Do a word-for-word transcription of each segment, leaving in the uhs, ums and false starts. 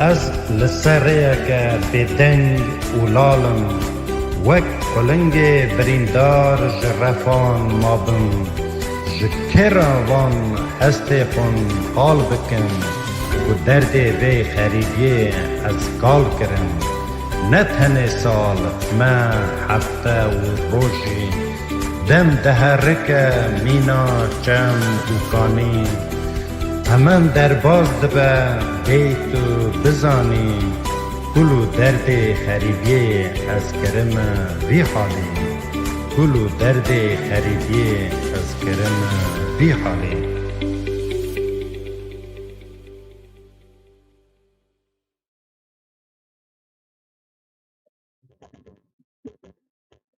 Ez li ser rêyeke bêdeng û lal im, wek qulingê birîndar ji refan mabim. Ji kê re van hestê xwe qal bikim ku derdê vê xerîbiyê ez kal kirim? Ne tenê sal, me hefte û rojî, dem diherike mîna çem û kanî. Hemen derbas dibe bê tu bizanî, kul û derdê xerîbiyê ez kirime vî halî. Kul û derdê xerîbiyê ez kirime vî halî.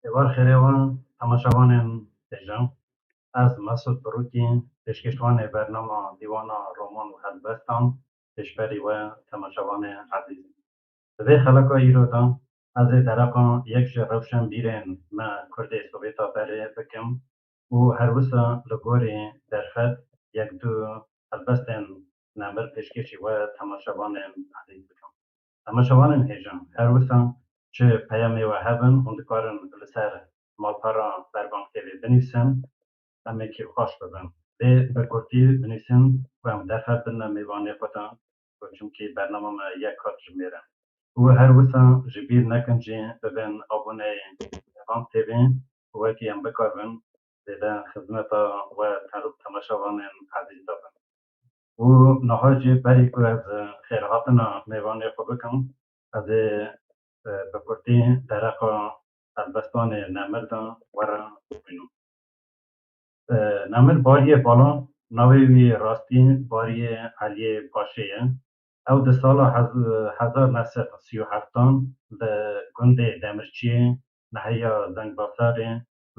Êvar xêrê we temaşevanên hêja. Ez Mesûd Birûkî, pêşkêşvanê bernama Dîwana Roman û Helbestan, pêşberî we temaşevanê ezîz. Di vê xeleka îro de ez ê dereqa yek ji rewşenbîrên me Kurdê Sovêta berê bikim û her wisa li gorî derfet yek du helbestên nemir pêşkêşî we temaşevanên ezîz bikim. Temaşevanên hêja, her wisa çi peyamê we hebin, hûn dikarin li ser malpera Berbang T V binivîsin, em ê kêfxweş bibin. Lê bi kurtî binivîsin ku em derfet bidine mêvanê xwe de, ku çimkî bernama me yek hat jimêr e. Û her wisa ji bîr nekin jî bibin aboneyê Berbang T V, ku wekî em bikaribin zêde xizmeta we te-, temaşevanên ezîz de bin. Û niha jî berî ku ez xêrhatina mêvanê xwe bikim, ez ê, e, bi kurtî dereqa helbestanê nemir de we re bixwînim. E, nemir Bariyê Bala, navê wî rastî Bariyê Eliyê Paşê ye. Ew di sala hez-, hezar neh sed sî û heftan li gundê Demirçiyê, nahiya Zengbasarê,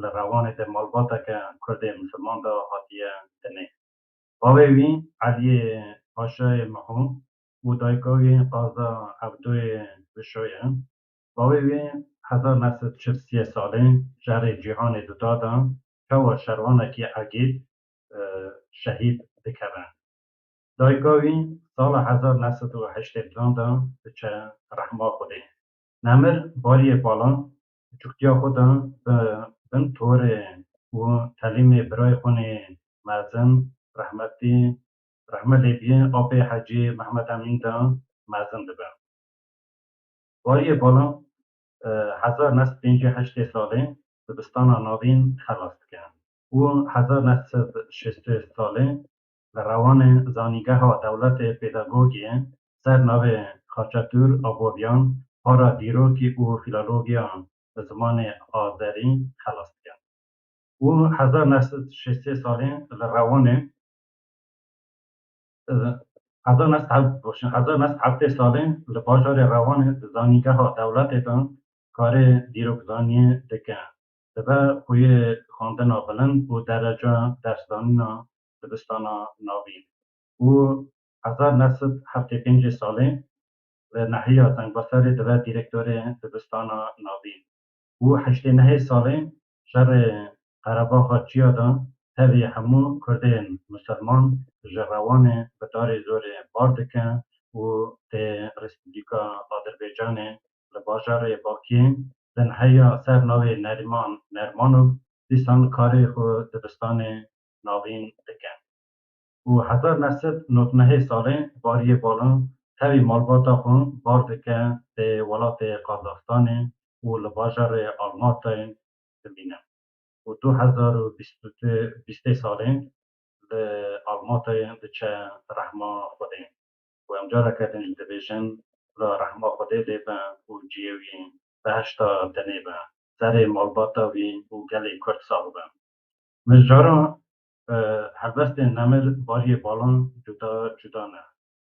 li Rewanê de malbateke Kurdê misilman de hatiye dinê. Bavê wî Eliyê Paşayê Miho û dayika wî Qaza Evdoyê Vişo ye. Bavê wî hezar neh sed çil siyê salê şerê cîhanê duda de çawa şerwanekî egîd, e, şehîd dikeve. Dayika wî sala hezar neh sed û heştê duan de diçe rehma Xwedê. Nemir Bariyê Bala çûktiya xwe de bi bin torê û telîmê birayê xwe nê mezin, rehmetî, rehme lê bîye, apê Hecî Mehmet Emîn de mezin dibe. Bariyê Bala, e, hezar neh sed pêncî heştê salê dibistana navîn xelas dike û hezar neh sed şêstê salê li Rewanê zanîngeha dewletê pedagogiyê ser navê Xaçetûr Aboviyan para dîrokî û fîlologiya bi zimanê azerî xelas dike. Û hezar neh sed şêstê salê li Rewanê, e, hezar neh sed heft, boşin, hezar neh sed heftê salê li bajarê Rewanê di zanîngeha dewletê de karê dîrokzaniyê dike. Dibe xweyê xwendina bilind û dereca dersdanîna dibistana navîn. Û hezar neh sed heftê pêncê salê li nahiya Zengbasarê dibe dîrektorê dibistana navîn. Û heştê nehê salê şerê Qerebaxa Çiya de tevî hemû Kurdên misilman ji Rewanê bi darê zorê bar dike û tê Respublika Adirbaycanê li bajarê Bakiyê di nahiya ser navê Nerîman Nermanov dîsan karê xwe dibistanê navîn dike. Û hezar neh sed nod nehê salê Bariyê Bala tevî malbata xwe bar dike tê welatê Qazaxstanê û li bajarê Almatayê dimîne. Û du hezar û bîst û du, bîstê salê li Almatayê diçe rehma Xwedê. Û em careke din jî dibêjin, Xweda rehma Xwedê lê be û cihê wî behişta tenê be. Serê malbata wî û gelê Kurd sax be. Mijara, e, helbestên Nemir Bariyê Bala cuda cuda ne.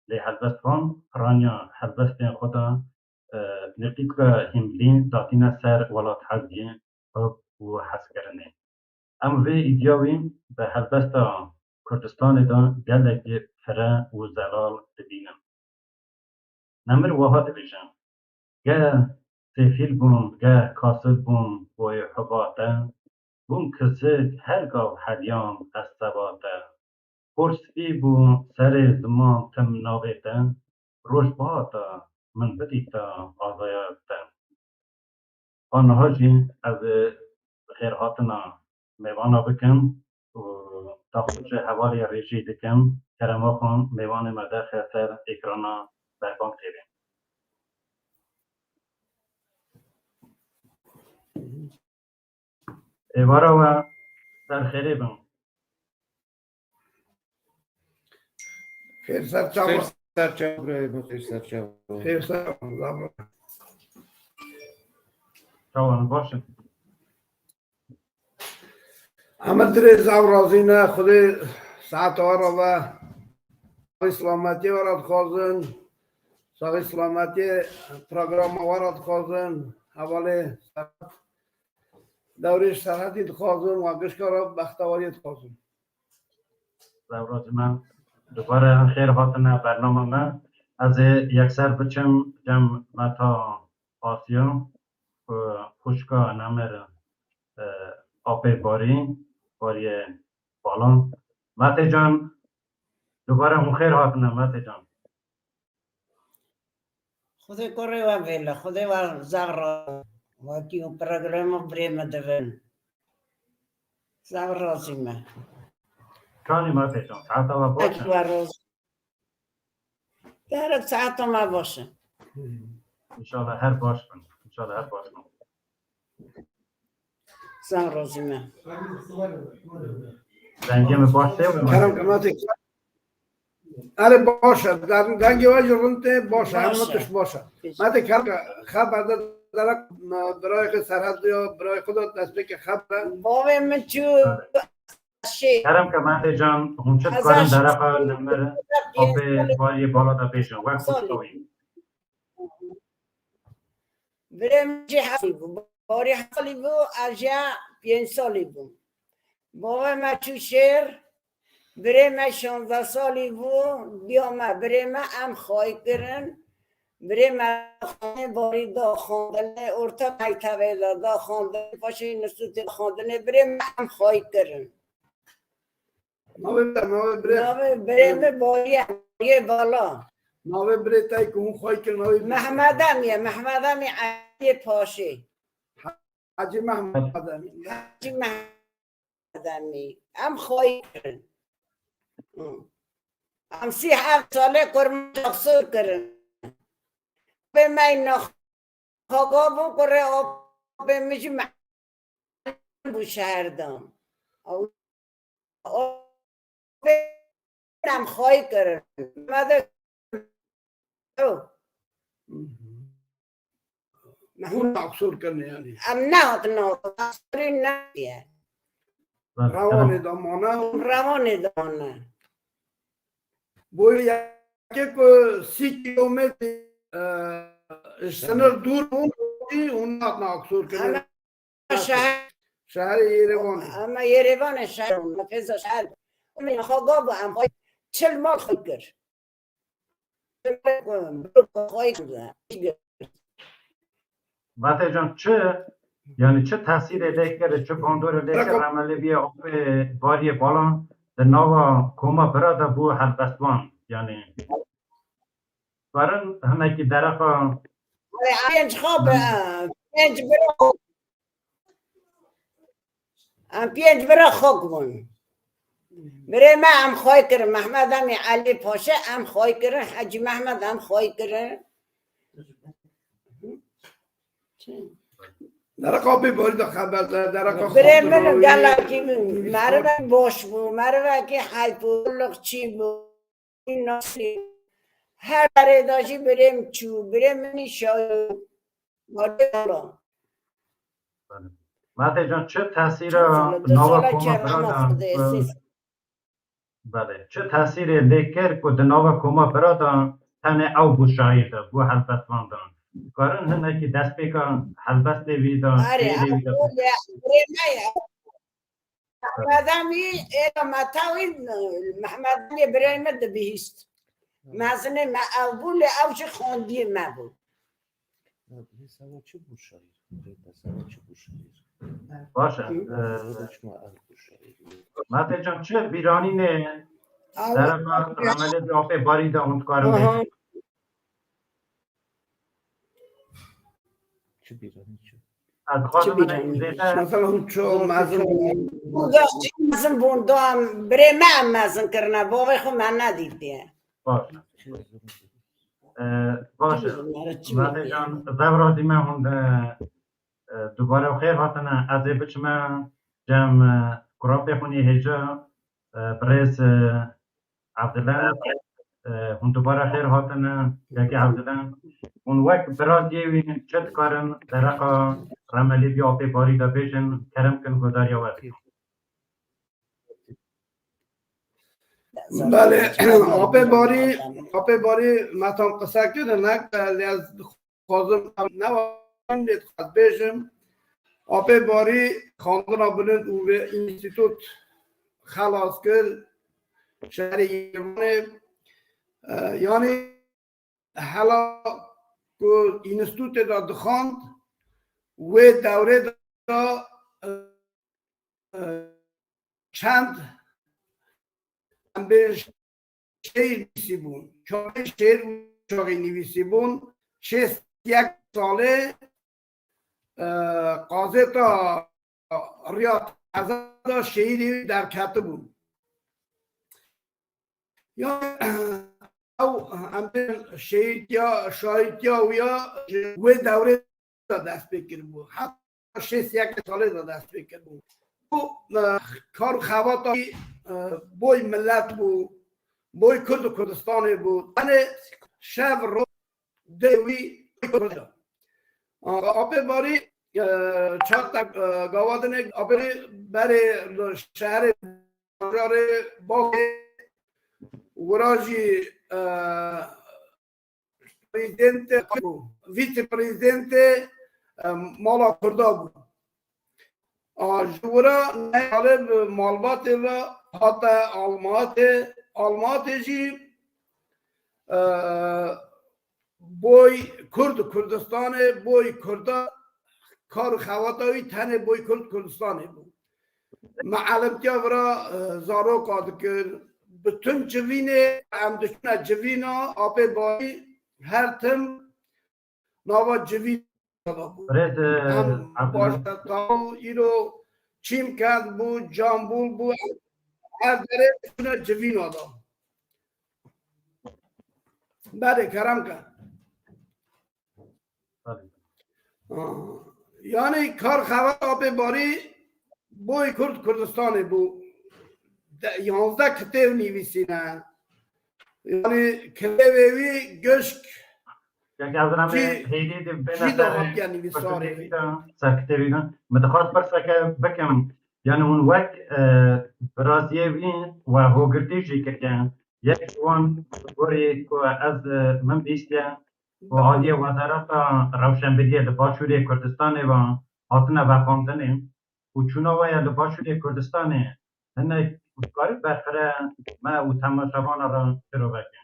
Lê helbestvan piraniya helbestên xwe de, e, nîqîtka hîmlî datîne ser welatheziyê, hub û hezkirinê. Em vê îdiya wî bi helbesta Kurdistanê de gelekî fire û zelal dibînin. Nemir wiha dibêje, Geh sêfîl bûm, geh kasil bûm boyê huba te, bûm kizik her gav hediyam ez seba te. Por spî bû serê ziman tim navê te, roj bihata min bidîta azaya te. A niha jî ez ê xêrhatina mêvana bikim û daxuçê hevalê rêjî dikim. Kerema xwe mêvanê me derxe ser êkrana Berbang T V. Êvara we ser xêrê bin. Xêr ser çawa. Xêr ser çawa, birayê min, xêr ser çawa. Xêr ser çawa. Çawa, baş in? Em dirêz ew razî ne, Xwedê saeta we re ve. Saxî selametiyê we re dixwazin. Saxî selametiyê programa we re dixwazin. Hevalê Serhat. Dewrê ji Serhetî dixwazin, wan gişka re bextewariyê dixwazin. Sewra Cimen, dubare xêr hatine bernama me. Ez ê yekser biçim cem Meta Asya, ku xwişka nemir, e, apê Barî, Bariyê Balan. Metê can, dubare hûn xêr hatine, Metê can. Xwedê kurê we vêle, Xwedê we zexra wekî û programa birê me divin. Zexra razî me. Kanî me pêcan, saeta we baş Wekî e. We roz. Gerek saeta me baş e. İnşallah her baş bin. İnşallah her baş bin. Sen razî me. Dengê min baş tê? Kerem ke Metê. Erê baş e. Den-, dengê we jî rind tê, baş e. Hemû tişt baş e. Peki. Metê kerem ke xeber de derek, e, birayê xwe Serhet ya, birayê xwe de destpêkê xeber e. Bavê min çû şê. Kerem ke Metê can, hûn çi dikarin dereqa nemir apê Bariyê Bala de bêjin, wek xwe dixwîn. Birê min jî heft salî bû. Barî heft salî bû, ez jî pênc salî bûm. Bavê me çû şêr, birê me şazdeh salî bû, diya me, birê me em xwayî kirin. Birê me xanê Barî da xwendinê, orta mektebê de da xwendinê, paşê înstîtûtê da xwendinê, birê me em xwayî kirin. Navê te, navê birê? Navê birê min Bariye, Bariye Bala. Navê birê te ku hûn xwayî kirin, navê birê? Mehmed Emî ye, Mehmed Emî Eliyê Paşê. Hacî Mehmed Emî. Hacî Mehmed Emî. Em xwayî kirin. Em sî heft salê kurmancî qisûr kirin. Bê me naxaga bû kurê apê min jî bû şehir de. Ew, ew, em xwayî kirin. Me de, ew. Hûn naxsor kirin yani. Em nehatin naxsor, naxsorî nediye. Rewanê de mane. Rewanê de mane. Boyê yekê ku sî kilometre, e, ji sinir dûr bûn, hûn nehatin naxsor kirin. Em Şeher. Şeherê Yerevanê. Ama Yerevanê şeher, nefesa şeher. Min xwe gava em xwe çil mal xwe kir. Xwe kir. Mete can çi, yani çi tesîrê lê kir, çi bandorê lê kir, Reko- emelê bîye apê Bariyê Balan di nava koma bira de bû helbestvan, yani. Karin hinekî dereqa. Pênc xwe bi, pênc bira. Em pênc bira xok bûn. Birê me em xwayî kirin. Mehmed Emî Elî Paşa em xwayî kirin. Hecî Mehmed em xwayî kirin. Dereqa pê Barî de xeber de, dereqa Birê xwe min gelekî meriv baş bû. Merivekî heyf û liqçî bû. Nasî. Her derê de jî birê min çû, birê min nîşayî. Barê Bala. Belê. Mete can, çi tesîra nava koma bira de, belê, çi tesîrê lê kir ku di nava koma bira de tenê ew bû şaîr de, bû helbestvan de? Karin hinekî destpêka helbestê wî de, şêrê wî de? Erê, ew bû lê birê me ye. Mehmed Emî, êra me tawî, Mehmed Emî birayê me dibihîst. Mezinê me ew bû, lê ew jî xwendiyê me bû. Lê seba çi bû şaîr? Lê te seba çi bû şaîr? Baş e. Hı. Ee, Çima ew bû şaîr? Mete can, çi bîranînê Ew dereqa emelê di apê Barî de hûn dikarin bêjin? Aha. Ez dixwazim min zêde. Mesela hûn ço mezin bûn. Hûn da jî mezin bûn, da em birê me em mezin kirine, bavê xwe me nedîtiye. Baş e. Ee, baş e. Mehmet Can, zev razî me hûn de, e, dubare xêr hatine. Ez ê biçime cem, e, kurapê xwe nî hêja, e, birêz, e, Evdile, e, hûn dubare xêr hatine, Kekê Evdile. Hûn wek biraziyê wî çi dikarin dereqa Remelî vî apê Barî de bêjin, kerem kin godariya we bikin. Belê, apê Barî, apê Barî me tam qise kirin, ne, lê ez dixwazim em ne wextên lê dixwaz bêjim. Apê Barî xwendina bilind û vê înstîtût xelas kir, şerê Yerevanê. E, yanî hela ku înstîtûtê de dixwend, wê dewrê de, e, e, çend, em bê şêr nivîsîbûn. Çavê şêr û çaxê nivîsîbûn. Şêst yek salê, e, qazeta riya teze de şêrî derketibûn. Ya, ew, em bê şêrîtiya, şaîrtiya wî ya ji wê dewrê de dest pê kiribû. Heta şêst yek salê de dest pê kiribû. Û, e, kar û xebata wî, e, boy milet bû, boy Kurd û Kurdistanê bû. Tenê şev roj dê wî Kurd e. A, Apê Barî, e, çar te, e, gava dinê Apê Barî berê li şehrê bajarê Bakê, wira jî, e, prezidentê, vîseprezidentê, e, mala Kurda bû. A, ji wira neyalê bi malbatê ve hate Almatê, Almatê jî, e, boy Kurd Kurdistanê, boy Kurda kar û xewata wî tenê boy Kurd Kurdistanê bû. Me elimtiya vira, e, zaroka dikir. Bi tund civînê em diçûne civîna, Apê Barî her tim nava civîna de bû. Birêz, e, Em Abdullah. Başta taw îro Çîmkend bû, Cambûl bû, her derê diçûne civîna de. Belê, kerem ke. Belê. Ah, yanî kar xebat Apê Barî boy Kurd Kurdistanê bû. De, yanzdeh kitêb nivîsîne. Yanî kitêbê wî Gişk Kek Evdil em ê jî, hêdî di bêne jî de ser hatiye nivîsarê. Ser kitêbî de. Ser kitêbî de. Min dixwest pirseke bikim. Yanî hûn wek, e, biraziyê wî we hogirtî jî kiriye. Yek ji wan gorî ku ez, e, min bîstiye, ku aliyê Wezareta Rewşenbîriyê li Başûrê Kurdistanê ve hatine vexwendinê û çûna we ye li Başûrê Kurdistanê hinek karî berxire me û temaşevana re çiro veke.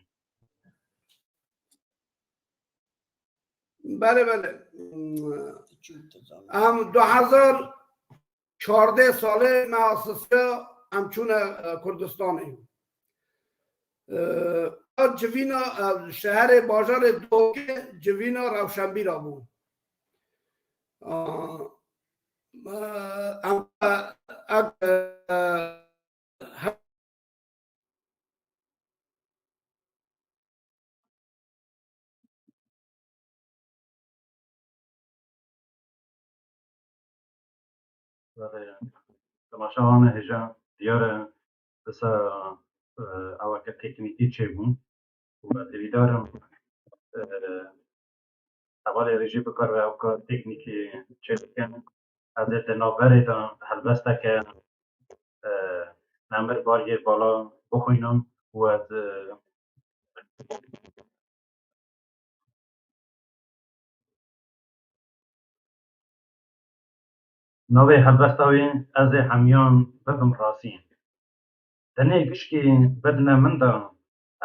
Belê, belê. Em du hezar çardeh salê me asisiya em çûne, e, Kurdistanê. E, civîna, e, şeherê bajarê Dokê civîna rewşenbîra bû. A, e, em, e, e, e, Belê, temaşevanê hêja diyar e, disa, e, eweke teknîkî çêbû û ez hêvîdar im, e, hevalê rejî bikare ew kar teknîkî çêbikin. Ez ê di navberê de helbesteke, e, Nemir Bariyê Bala bixwînim û ez, e, Navê helbesta wê, Ez ê hemiyan bibim razî. Tenê gişkî bidine min de,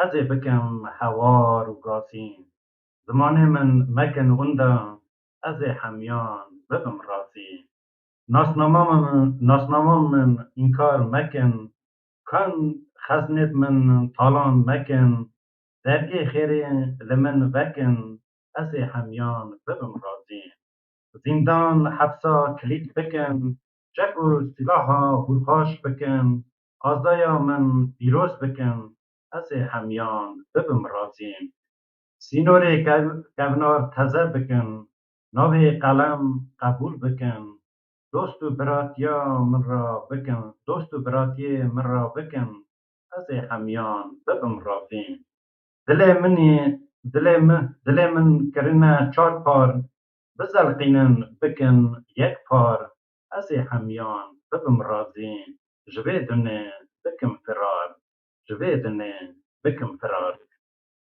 ez ê bikim hewar û gazî. Zimanê min mekin winda, ez ê hemiyan bibim razî. Nasnama min, nasnama min înkar mekin, kan xeznêt min talan mekin, dergê xêrê li min vekin, ez ê hemiyan bibim razî. Zîndan, hepsa kilît bikin, çek û sîlaha hûrxaş bikin, azaya min pîroz bikin, ez ê hemiyan bibim razî. Sînorê kev-, kevnar teze bikin, navê qelem qebûl bikin, dost û biratiya min ra bikin, dost û biratiyê min ra bikin, ez ê hemiyan bibim razî. Dilê min î, dilê min, dilê min kirine çar par, bizelqînin bikin yek par, ez ê hemiyan bibim razî, ji vê dunê bikim firar, ji vê dunê bikim firar.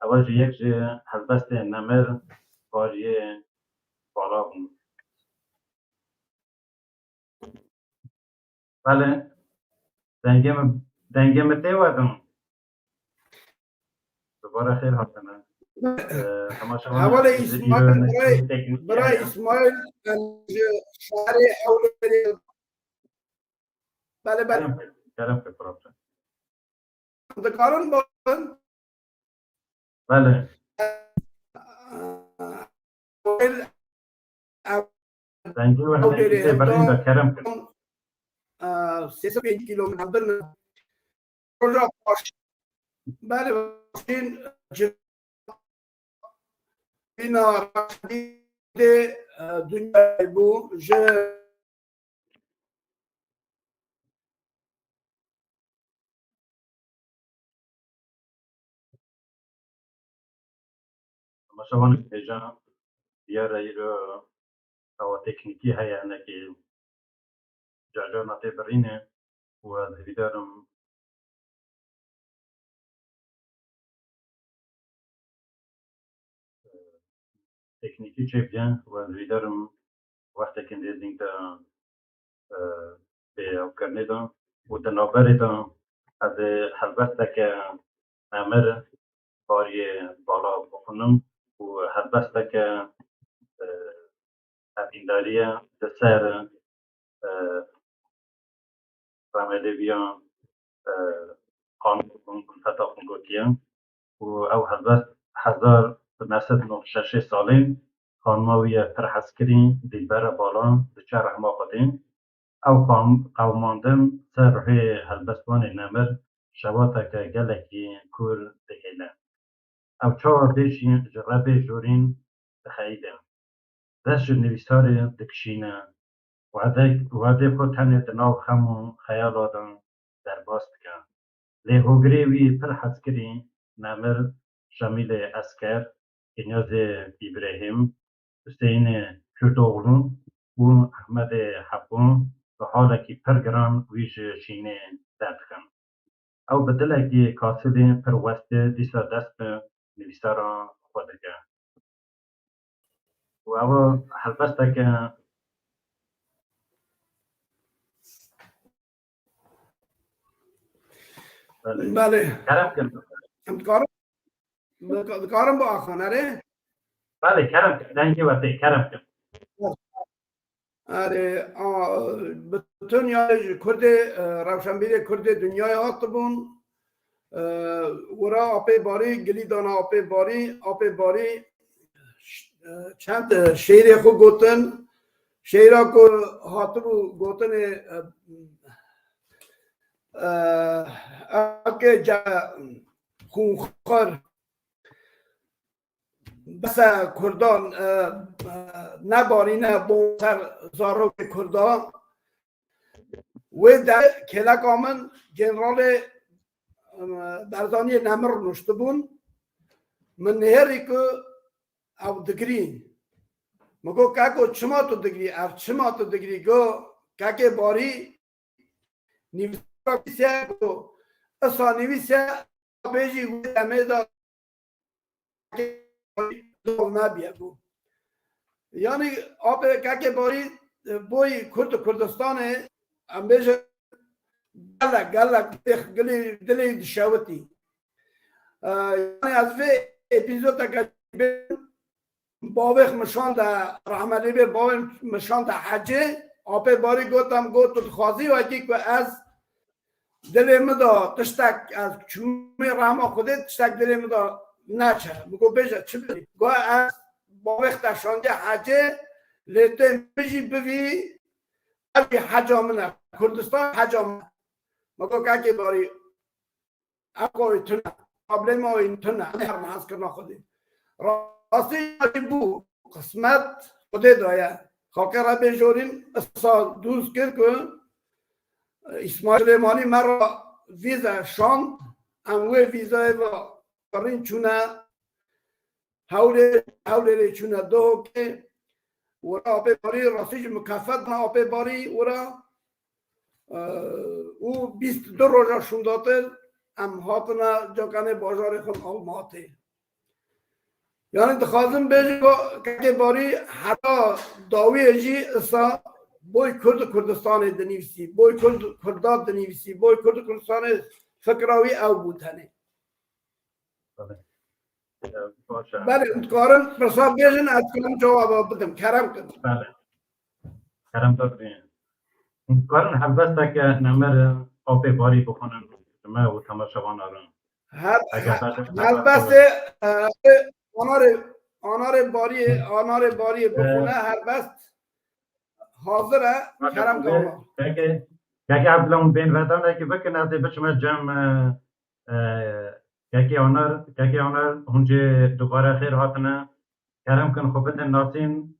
Ew jî yek ji helbestên nemir bariyê bala bûn. Belê, dengê min, dengê min tê we din. Dubare xêr hatine. Ee, temaşevan Hevalê ji Îsmail, îro birayê, teknîkî birayê heye. Îsmail, em ji şarê Hewlêrê. Belê, belê. Kerem pê, kerem pê, problem. Dikarin bibin? Belê. Dengê we hinekî tê birîn de kerem kir. Sê sed pêncî kîlometre bin. Roja baş. Belê, başîn civîna raştî de, e, dinyayê bû ji Temaşevanê hêja, diyar e îro hewa teknîkî heye, hinekî carcarna tê birîne û ez hêvîdar im teknîkî çêbike û ez hêvîdar im wextekî nêzîk de, e, bê hevkirinê de û di navberê de ez ê helbesteke nemir bariyê bala bixwînim û helbesteke, e, hevîndarî ye di ser, e, Remêlê viya, e, qanûn Feta Xungotî ye û ew helbest hezar neh sed nod şeşê salê xanima wî ye pir hezkirî, Dîlbere Bala, diçe rehma Xwedê. Ew qam-, qewimandin ser ruhê helbestvanê nemir şewateke gelekî kûr dihêle. Ew çawa bêjî ji rebê jorîn dixeyîde. Dest ji nivîsarê dikişîne. Wehde-, wehdê xwe tenê di nav xem û xeyala de derbas dike. Lê hogirê wî pir hezkirî nemir Şemîlê Esker, Kinyazê Îbrahîm, Huseyînê Kurdoğlu û Ehmedê Hebo bi halekî pir giran wî ji şînê derdixin. Ew bi dilekî kasîlî pir westê dîsa dest bi nivîsara xwe dike. Û ew helbesteke Belê. Belê. Kerem kin. Em dikarin, dika-, dikarin biaxin, erê? Belê, kerem kin. Dengê we tê, kerem kin. Erê, a, bi tunya ji Kurdê, e, rewşenbîrê Kurdê dinyayê hatibûn. E, wira apê barî, gilî dana apê barî, apê barî, ş-, e, çend, e, şêrê xwe gotin. Şêra ku hatibû gotinê, e, e, eke ce xûnxwar bese Kurdan, e, e, nebarîne bo ser zarokê Kurda. Wê de kêleka min Generalê, e, Barzaniyê nemir nuştibûn. Min nihêrî ku ew digirî. Min got, "Keko, çima tu digirî? Ev çima tu digirî?" Got, "Kekê Barî nivîsa nivîse, got, isa nivîse, bêjî wê demê de nebiye." Got. Yanî apê Kekê Barî, e, boyî Kurd û Kurdistanê, em bêjin, gelek, gelek dilê, dilê, dilê dişewitî. E, yanî ez vê epîzodeke bavêx min şande, rehmetê bê, bavê min şande hecê, apê Barî got, em got, tu dixwazî wekî ku ez dilê min de tiştek, ez çûmê rehma Xwedê, tiştek dilê min de neçe. Min got, bêje, çi bibî? Got, ez bavêx te şandiye hecê, Lê tê min jî bivî, ev jî heca min e. Kurdistan heca min e. Me got, Kekê Barî, eqoyê tune, problema wê tune, em her hez kirina Xwedê. Rastî jî bû, qismet Xwedê daye. Xalqê Rebê jorîn isa dûz kir ku Îsmaîl Silêmanî me re vîze şand, em wê vîzeyê ve kirîn çûne Hewlê-, Hewlêrê çûne Duhokê, wira apê barî, rastî jî mukafat me apê barî wira, e, û bîst du roja şûndatir em hatine cakanê bajarê xwe Almatê. Yani dixwazim bêjim ku Kekê Barî heta dawiyê jî isa boy Kurd û Kurdistanê dinivîsî, boy Kurd, Kurda dinivîsî, boy Kurd û Kurdistanê fikra wî ew bû tenê. Belê. Ee, baş e. Belê, hûn dikarin pirsa bêjin, ez dikarim cewaba bidim. Kerem kin. Belê. Kerem te bibînin. Hûn dikarin helbesteke Nemir Apê Barî bixwînin ji me û temaşevana re. Her-, Eger her-, belê, helbestê, e, Anarê, Anarê Bariyê, Anarê Bariyê bixwîne, Ee, helbest hazir e, Kerem Kama. Kekê, Kekê Ebdullah, hûn bên vedanekî bikin, ez ê biçime cem, e, Ee, Kekê Onar, Kekê Onar, hûn jî dubare xêr hatine. Kerem kin xwe bidin nasîn.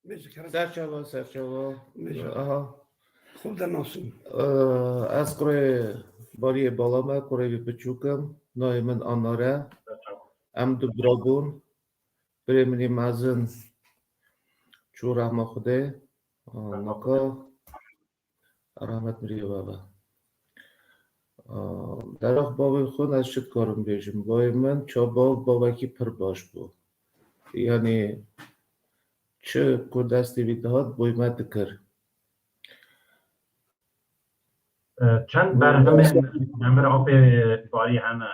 Bêje Kerem. Serçava, serçava. Bêje. Aha. Xwe bidin nasîn. Ee, ez kurê Bariyê Bala me, kurê wî biçûk im. Navê min Anar e. Serçava. Em du bira bûn. Birê min î mezin çû rehma Xwedê. Aa, naka. Rehmet mirî baba. Aa, derax bavê xwe ez çi dikarim bêjim? Bavê min ça bav bavekî pir baş bû. Yanî çi ku destê wî dihat, boy me dikir. Ee, çend berhemên Nemir Apê Barî hene?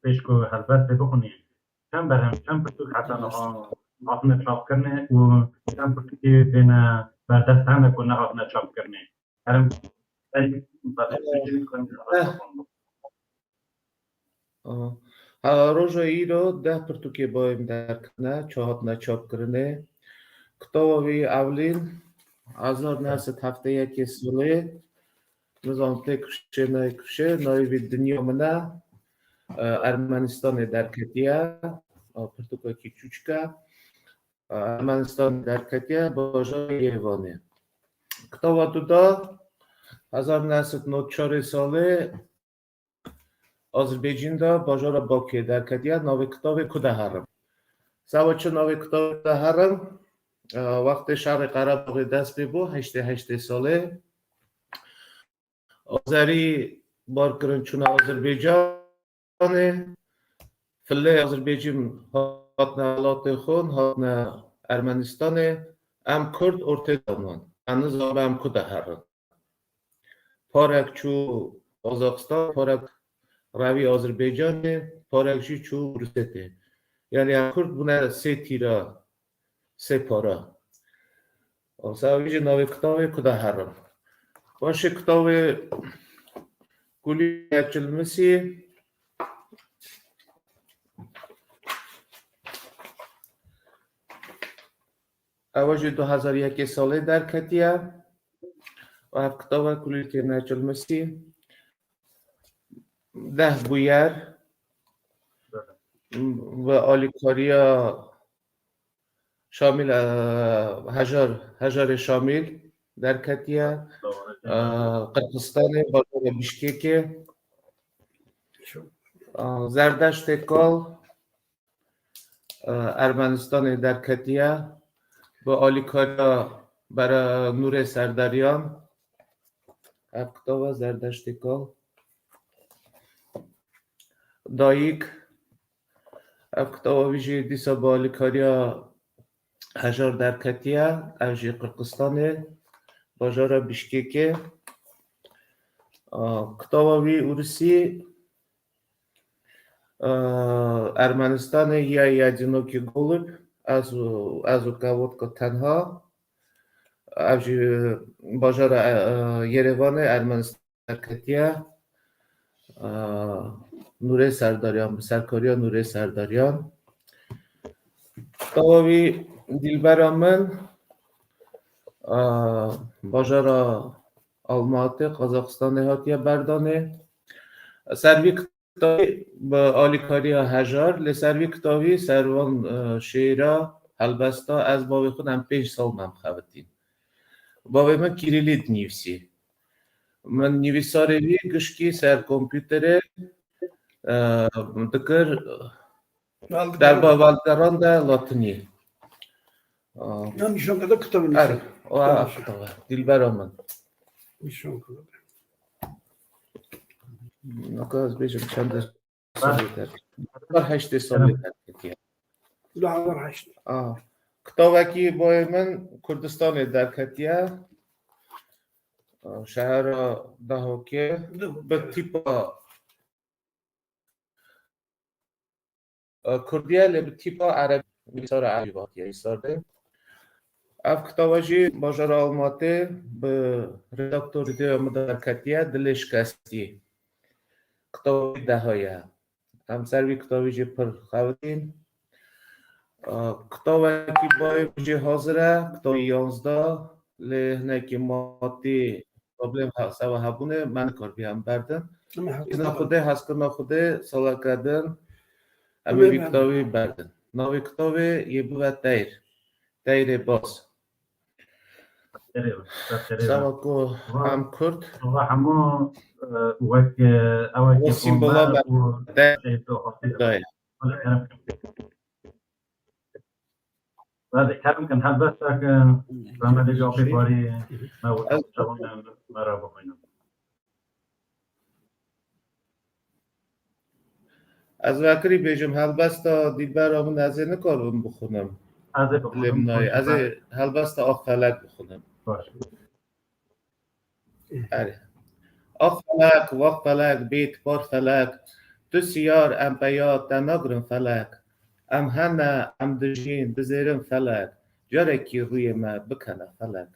Pêş ku helbestê bixwînî, çend berhem, çend pirtûk heta niha hatine çapkirinê û çend pirtûkê bêne berdest hene ku nehatine çapkirinê? Herim, Aha. Ha, roja îro deh pirtûkê bavê min derketine, ça hatine çapkirinê. Kitaba wî ewlîn, hezar neh sed heftê yekê salê, nizam tê kifşê, nayê kifşê, navê wî Dinya Min e, e, Ermenistanê derketiye, e, pirtûkekî çûçik e, e, Ermenistanê derketiye, bajarê Yerevanê. Kitaba duda, hezar neh sed nod çarê salê, Azerbaycan de bajara Bakê derketiye, navê kitabê Ku de herim. Seba çi navê kitabê Ku de herim? E, wextê şerê Qerebaxê dest pê bû, heştê heştê salê. Azerî bar kirin çûne Azerbaycanê. Filê Azerbaycan hatine welatê xwe, hatine Ermenistanê. Em Kurd ortê de man. Em nizanin em ku de herin. Parek çû Qazaxistan, parek revî Azerbaycanê, parek jî çû Rûsetê. Yanî em Kurd bûne sê tîra, sê para. Wisa wî jî navê kitavê Ku de herim. Paşê kitavê Kulî Çilmisî, ew jî du hezar yekê salê derketiye. Ev kitaba Kulîlkê Neçilmisî deh bûyer bi alîkariya Şamîl, e, Hejar, Hejarê Şamîl derketiye. E, Qirxistanê, bajarê Bişkekê. E, Zerdeştê Kal, e, Ermenistanê derketiye. Bi alîkariya bere Nûrê Serdaryan. Ev kitaba Zerdeştê Kal. Dayik, ev kitaba wî jî dîsa bi alîkariya Hejar derketiye, ev jî Qirxistanê, bajara Bişkekê. A, kitaba wî Ûrisî, a, Ermenistanê ya Yadinokî Golub, ez û, ez û Kevotka Tenha, ev jî bajara, e, e, Yerevanê, Ermenistan derketiye. E, Nûrê Serdaryan, bi serkariya Nûrê Serdaryan. Kitaba wî, Dilbera min, a, bajara Almatê, Qazaxistanê hatiye berdanê. Ser vî kitabî bi alîkariya hejar, lê ser vî kitabî, ser van, e, şêra, helbesta, ez bavê xwe em pênc sal me em xebitîn. Bavê min kîrîlî dinivîsî. Min nivîsarê wî gişkî ser kompûterê, e, dikir, Bal derba balderan de latinî. A, Ya nîşan kede kitabê erê, nîşan. O a kitaba. Dilbera min. Nîşan kede. Naka ez bêjim çend salê der. Hezar heştê salê derketiye. Li hezar heşt. A, kitabekî boyê min Kurdistanê derketiye. A, şehera Dahokê. Dahok, bi evet. Tîpa, e, Kurdiye lê bi tîpa Erebî, nivîsara Erebî hatiye nivîsardin. Ev kitaba jî bajara Almatê bi redaktorê dê min derketiye, Dilê Şikestî. Kitaba wî deha ye. Em ser vî kitabî jî pir xebitîn. A, kitabekî bayê jî hazir e, kitabî yanzdeh, lê hinekî madî problem he-, sewa hebûnê me nikaribe em berdin. Em ê hezkirina Xwedê, hezkirina Xwedê, saleke din em ê vî kitabî berdin. Navê kitabê yê bibe Teyr. Teyrê Baz. Xêrê be, te xêrê be. Sema ku em Kurd. Valla hemû, e, wek, e, ewekî Wesîm Bila û me Teyr. Wala kerem. Hadi kerem kin, helbesta ke, Rehmetê Cafê Barî, me wek çavan me re bixwînin. Ez vekirî bêjim, helbesta Dilbera min ez ê nikaribim bixwînim. Ez ê bixwînim. Lê min nayê. Ez ê helbesta Ax Felek bixwînim. Baş. Erê. Ax Felek, vax Felek, bêt par Felek, tu siyar, em peyat te nagirin Felek. Em hene, em dijîn, dizêrin Felek, carekî rûyê me bikene Felek.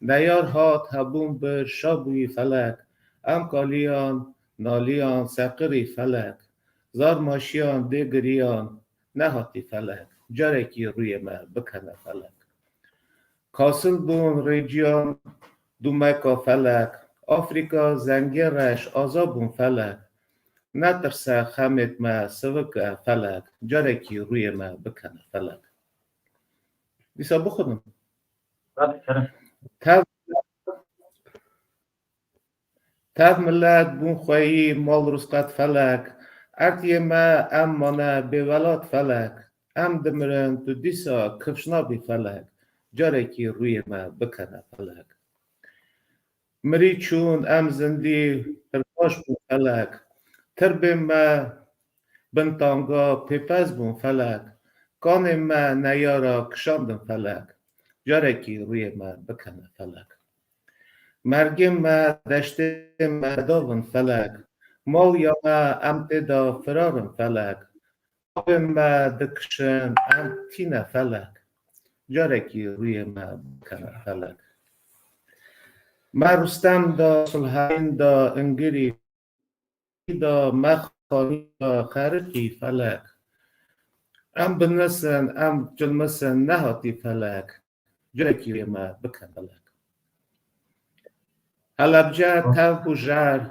Neyar hat, hebûn bir, şa bûyî Felek, em kaliyan, naliyan, seqirî Felek, zar maşiyan, dê giriyan, nehatî Felek, carekî rûyê me bikene Felek. Kasil bûn rêciyan dûmeka Felek, Afrîka zengê reş aza bûn Felek, netirse xemêt me sivik e Felek, carekî rûyê me bikene Felek. Dîsa bixwînim. Hadi kerem. Tev, tev milet bûn xweyî mal rûsqet Felek. Erdiyê me em mane bêwelat Felek. Em dimirin tu dîsa kifş nabî Felek. Carekî rûyê me bikene Felek. Mirî çûn em zindî pir baş bûn Felek. Tirbên me bin tanga pêpez bûn Felek. Kanên me neyara kişandin Felek. Carekî rûyê me bikene Felek. Mergên me deştên me davin Felek. Mal ya me em tê de firar in Felek. Avên me dikişin em tîne Felek. Carekî rûyê me bikene Felek. Me Rustem da, Sulhayîn da, Ingirî da, me xanî da, xerikî Felek. Em binisin, em cilmisin, nehatî Felek. Carekî rûyê me bikene Felek. Helebce tev û jer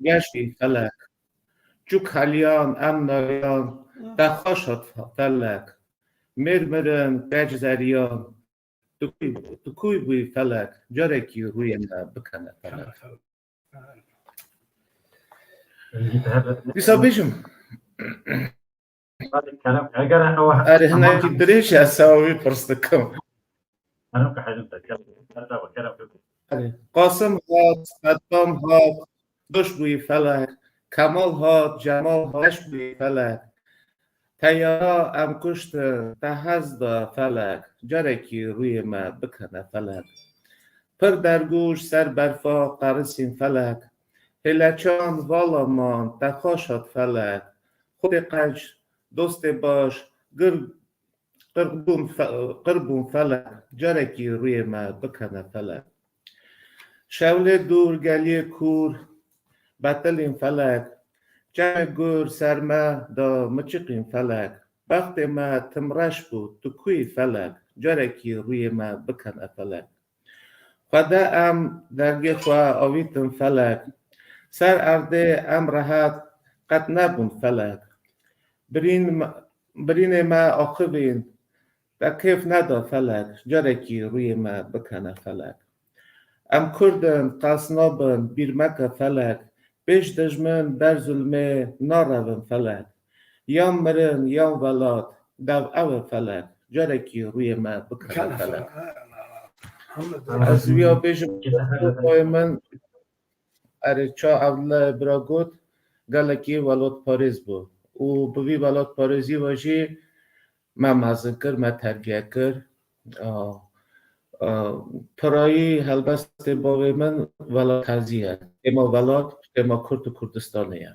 geştî Felek. Çûk heliyan, em naliyan, te xweş hat Felek. Mêr mirin, keç zeriyan, tu kûy, tu kûy bûyî Felek, carekî rûyê me bikene Felek. Dîsa bêjim. Hadi kerem, eger ew Erê, hinekî dirêj e, ez sewa wî pirs dikim. Kerem ke hejim te, kerem, kerem, kerem. Erê. Qasim hat, Seddam hat, doş bûyî Felek. Kemal hat, Cemal hat, beş bûyî Felek. Teyara em kuştin, te hez da Felek. Carekî rûyê me bikene Felek. Pir dergûş ser berfa qerisîn Felek. Hêleçan vala man, te xweş hat Felek. Xwedê qenc, dostê baş, gir, qir bûn fe-, qir bûn Felek. Carekî rûyê me bikene Felek. Şewlê dûr, geliyê kûr, betilîn Felek. Çemê gur ser me da miçiqîn Felek. Bextê me timreş bû, tu kû yî felek? Carekî rûyê me bikene felek. Xwedê em dergê xwe avîtin felek. Ser erdê em rehet qet nebûn felek. Birîn me, birînê me axivîn, te kêf neda felek, carekî rûyê me bikene felek. Em Kurd in, qas nabin, bîr meke felek, pêş dijmin ber zulmê narevin felek. Yan mirin, yan welat, dev ew e felek, carekî rûyê me bikene felek. Ez wiya bêjim, boyê min, erê, ça Evdilay bira got, gelekî welatparêz bû. Û bi vî welatparêzî ve jî me mezin kir, me terbiye kir. A, a, pirayî helbestê bavê min welatperêzî ye. Tema welat, tema Kurd û Kurdistanê ye.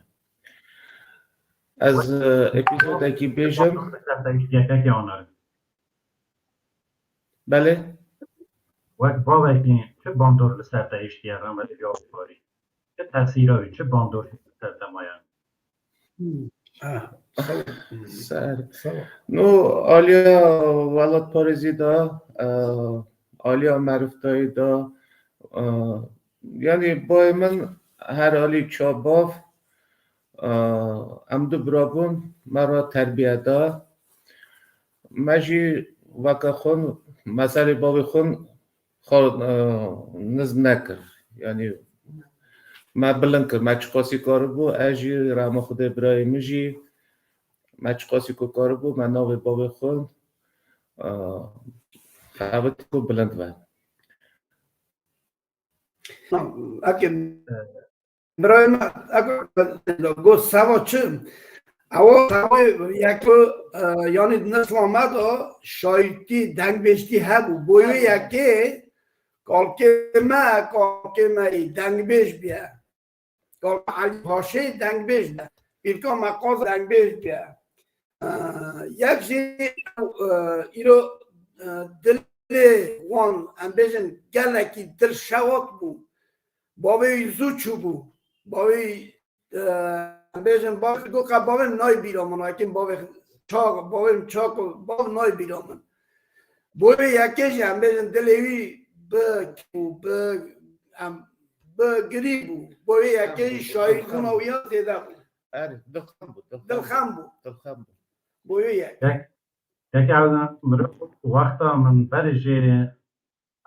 Ez, e, epîzodekî bêjim. Belê? Wek bavekî çi bandor li ser te hiştiye rehmetî Cawîd Barî? Çi tesîra wî, çi bandor li ser te maye? Hmm. Ah, sağ ol. Ser. Sağ ol. No, aliya welatparêzî de, e, aliya meriftayî de, e, yanî bayê min her alî ça bav, e, em du bira bûn, me re terbiye da. Me jî weke xwe, me serê bavê xwe xwe, e, nizm nekir. Yanî me bilind kir. Me çiqasî karibû, ez jî rehma Xwedê birayê min jî me çiqasî ku karibû, me navê bavê xwe, e, xebit ku bilind be. Eke Birayê me, ego, got seba çi? Ewa seba yek, e, yanî di nesla me de şaîrtî, dengbêjtî hebû. Boyê yekê kalkê me, kalkê me yî dengbêj bûye. Kalkê Elî Paşê dengbêj bûye. Pîrka me Qaz dengbêj bûye. E, yek jî, e, îro, e, dilê wan, em bêjin, gelekî dilşewat bû. Bavê wî zû çûbû. Bavê wî, e, em bêjin, bavê wî got, ka bavê min nayê bîra min, lakin bavê çax, bavê min çax, bav nayê bîra min. Boyê yekê jî, em bêjin, dilê wî bi, bi, em, bi girî bû. Boyê yekê jî şaîr bûna wî ya zêde bû. Erê, dilxem bû, dilxem bû. Dilxem bû. Dilxem bû. Boyê yek. Yek, yek ew mirov wexta min berê jê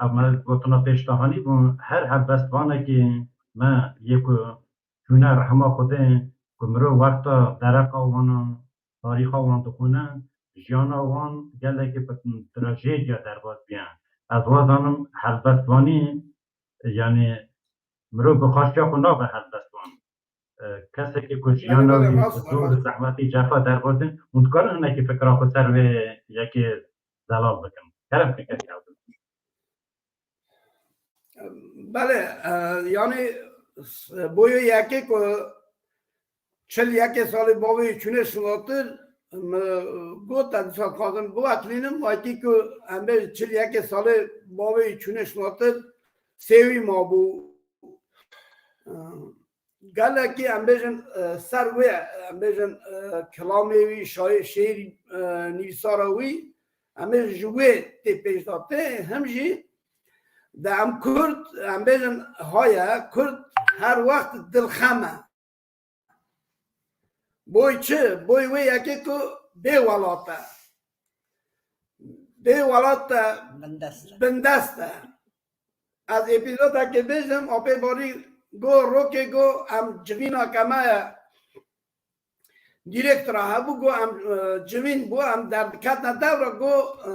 ev me gotina pêş de hanî bû, her helbestvanekî me yê ku çûne rehma Xwedê, ku mirov wexta dereqa wan a, tarîxa wan dixwîne, jiyana wan gelekî bi trajediya derbas bûye. Ez wazanim helbestvanî, yanî mirov bi xaçiya xwe nabe helbestvan. E, kesekî ku jiyana wî bi zor, bi zehmetî, cefa derbas bû, hûn dikarin hinekî fikra xwe ser vê yekê zelal bikin. Kerem bikin, kek Evdilay. Belê, e, yanî, s-, boyê yekê ku çil yekê salê bavê wî çûne şilatir, min got, ez dîsa dixwazim biwetlînim, wekî ku em bê çil yekê salê bavê wî çûne şilatir, sê wî mabû. E, gelekî em bêjin, e, ser wê, em bêjin, e, kilamê wî, şaî-, şêîr, e, nivîsara wî, em ê ji wê tê pêş de tê, him jî de em Kurd, em bêjin haye, Kurd her wext dilxem e. Boy çi? Boy wê yekê ku bê welat e. Bê welat e, bindest e. Bindest e. Ez epîzodekê bêjim, apê Barî go, rokê go, em civîna keme ye. Dîrektora hebû, go em, e, civîn bû, em derdiketine dewra, go, e,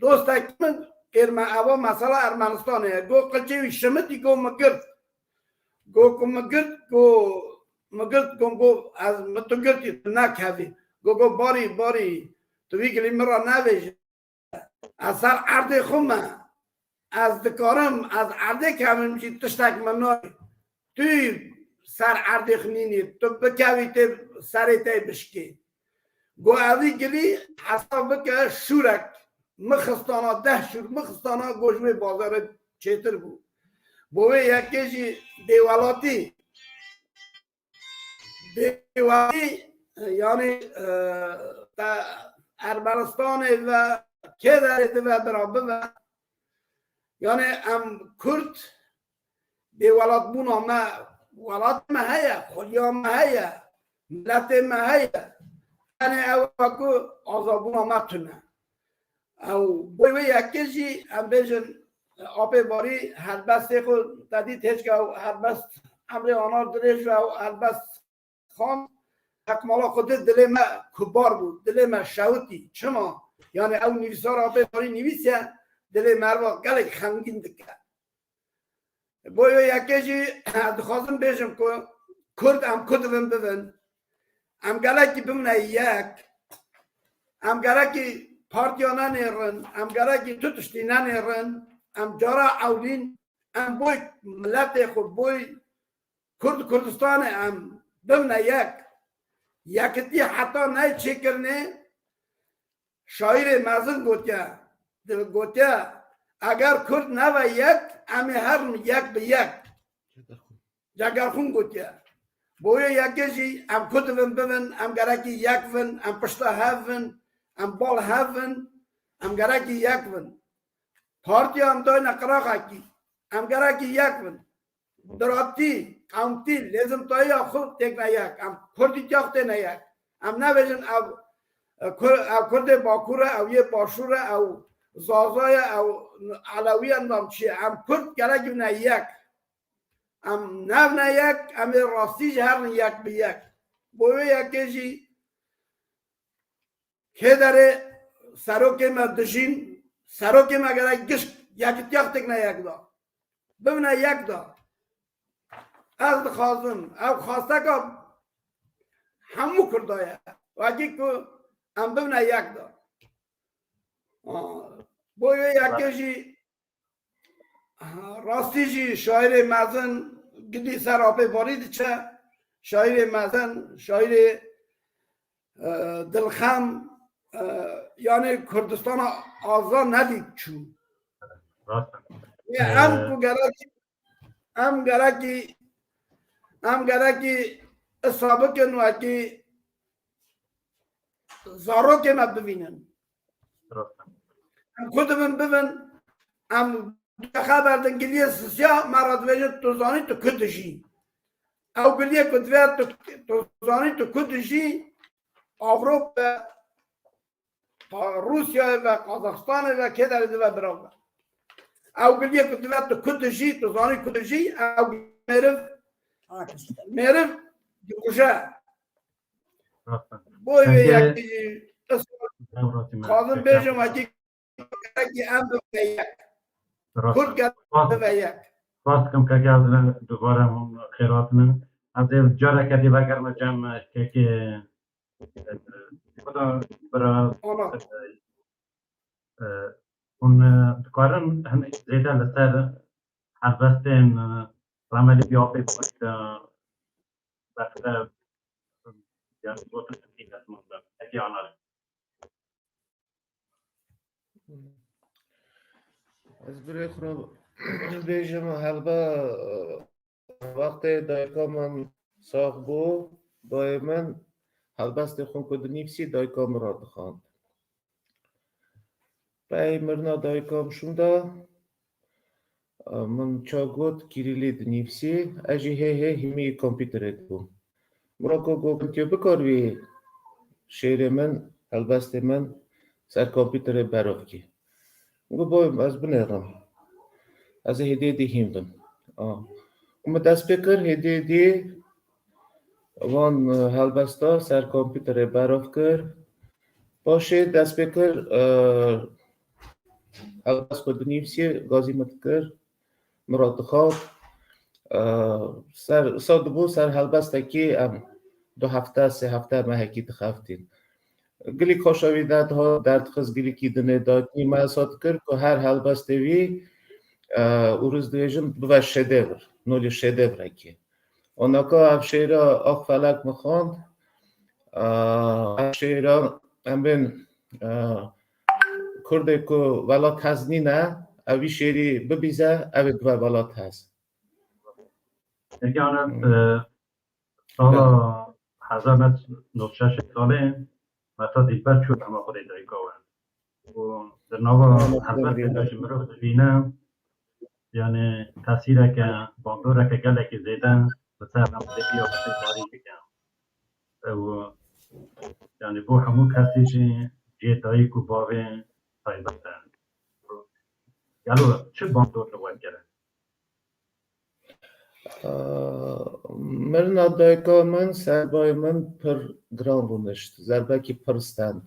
dostek min, kêr me eva mesela Ermenistanê ye. Go qilçê wî şimitî, go mi girt. Go ku mi girt, go mi girt, go, go ez mi tu girtî, tu nekevî. Go, go Barî, Barî, tu vî gilî min re nevêjî. Ez ser erdê xwe me. Ez dikarim, ez erdê kevim jî tiştek min nayê. Tu ser erdê xwe nînî, tu bikevî tê serê te bişkê. Go evî gilî hesab bike şûrek. Mi xistana deh şûr, mi xistana go ji wê bazarê çêtir bû. Bo wê yekê jî bêwelatî. Bêwelatî e, yanî, e, te Ermenistanê ve kê derê dive bira bive. Yanî em Kurd bê welatbûna me, welatê me heye, xweliya me heye, miletê me heye. Tenê ew e ku azadbûna me tune. Ew bo wê yekê jî em bêjin, apê barî helbestê xwe te dît, hêçka ew helbest emrê ana dirêj ve ew helbest xan, hekmala xwe dê dilê me kubar bû, dilê me şewitî. Çima? Yanî ew nivîsar apê barî nivîsiye, dilê merva gelek xemgîn dike. Bo wê yekê jî dixwazim bêjim ku Kurd em ku divin bibin. Em gelekî bimine yek. Em gelekî partiya nenêrin. Em gelekî tu tiştî nenêrin. Em cara ewlîn. Em boy miletê xwe, boy Kurd Kurdistanê em bimine yek. Yekitî heta neyê çêkirinê şaîrê mezin gotiye. Di-, gotiye, eger Kurd nebe yek, em ê herin yek bi yek. Cegerxwîn gotiye. Bo wê yekê jî em ku divin bibin, em gerekî yek bin, em pişta hev bin, em bal hev bin, em gerekî yek bin. Partiya em dayne qiraxekî, em gerekî yek bin. Biratî, qewmtî, lêzimtayiya xwe têkine yek. Em kurdîtiya xwe têne yek. Em nebêjin ev, e, Kur-, ev Kurdê Bakur e, ew yê Başûr e, ew Zaza ye, ew Elewî ye, nizam çi ye. Em Kurd gerek bine yek. Em nebine yek, em ê rastî jî herin yek bi yek. Bo wê yekê jî kê derê serokê me dijîn, serokê me gerek gişt yekitiya xwe têkine yek da. Bibine yek da. Ez dixwazim, ew xwesteka hemû Kurda ye. Wekî ku em bibine yek da. Aa, bo wê yekê jî, ha, rastî jî şaîrê mezin gidî ser apê barî diçe. Şaîrê mezin, şaîrê, e, dilxem, e, yanî Kurdistana azad nedît çû. Rast e. Yê em Ee, ku gerekî, em gerekî, em gerekî isa bikin wekî zarokê me bivînin. Rast e. Em ku dibin bibin, em xeber din giliyê sisiya me re dibêjin, tu zanî tu ku dijî. Ew giliyê ku divê tu, tu zanî tu ku dijî, Ewropa, Rûsyayê ve, Qazaxistanê ve, kê derê dive bira ve. Ew giliyê ku dive tu ku dijî, tu zanî ku dijî, ew mêriv, mêriv dikuje. Bo wê yekê jî ez dixwazim bêjim, wekî gerekî em bibe yek. Kurd gerek bibe yek. Spas dikim kekê Ezîz, dubare hûn xêr hatine. Ez ê careke dî vegerime cem kekê Xuda bira, e, hûn, e, dikarin hinek zêde li ser helbestên, e, Remelî ya pê, e, berxwe, yani, gotin, hekî ana. Ez birê xwe re bêjim, helbe, wextê dayika min sax bû, dayê min helbestê xwe ku dinivîsî, dayika min radixand. Pey mirina dayika min şûnda, min ça got, kirîlî dinivîsî, ez jî hê hê hîmî kompîterê dibûm. Min ra got, got, tu bikaribî şêrê min, helbestê min ser kompîterê berov kî. Min got, boy, ez binêrim. Ez ê hêdî hêdî hîn bim. A. Min dest pê kir, hêdî hêdî van, e, helbesta ser kompîterê berov kir. Paşê dest pê kir, e, helbest xwe dinivîsî, gazî min dikir. Min re dixwar, e, ser, sa dibû ser helbestekî em du hefte, sê hefte mehekî dixeftîn. Gilîk xweşa wî derdihat, derdixist, gilîkî dinê datî. Me hesab dikir ku her helbestê wî, e, ûriz dibêjin, bibe şedevr, nolê şedevrekê. Onaka ev şêra Ak Felek min xwend. E, ev şêra em bên, e, Kurdê ku welat hez nîne, ew vî şêrî bibîze, ew ê bibe welat hez. Peki, Anas, Hmm. e, sala Evet. hezar neh sed û nod û şeş salê Meta Dîlber çû rehma Xwedê dayika we. Û di nava helbestê de jî mirov dibîne, yanî tesîreke, bandoreke gelekî zêde li ser rewşê ya wê barî dike. Ew, yanî bo hemû kesî jî cihê dayik û bavê taybet e. Gelo çi bandor li we kir? Aa, mirina dayika min ser bayê min pir giran rûnişt. Zerbekî pir stend.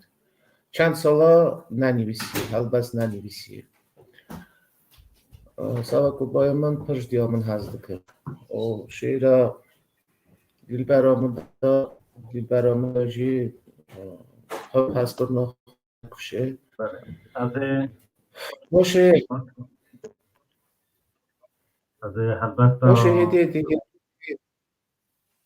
Çend sala nenivîsî, helbest nenivîsî. Aa, sava ku bayê min pir ji diya min hez dikir. O şêra Dilbera min da, Dilbera min da jî, aa, heskirina kuşê. Belê. Ez ê Boşê. Ez ê helbesta Boşê hêdî, hêdî.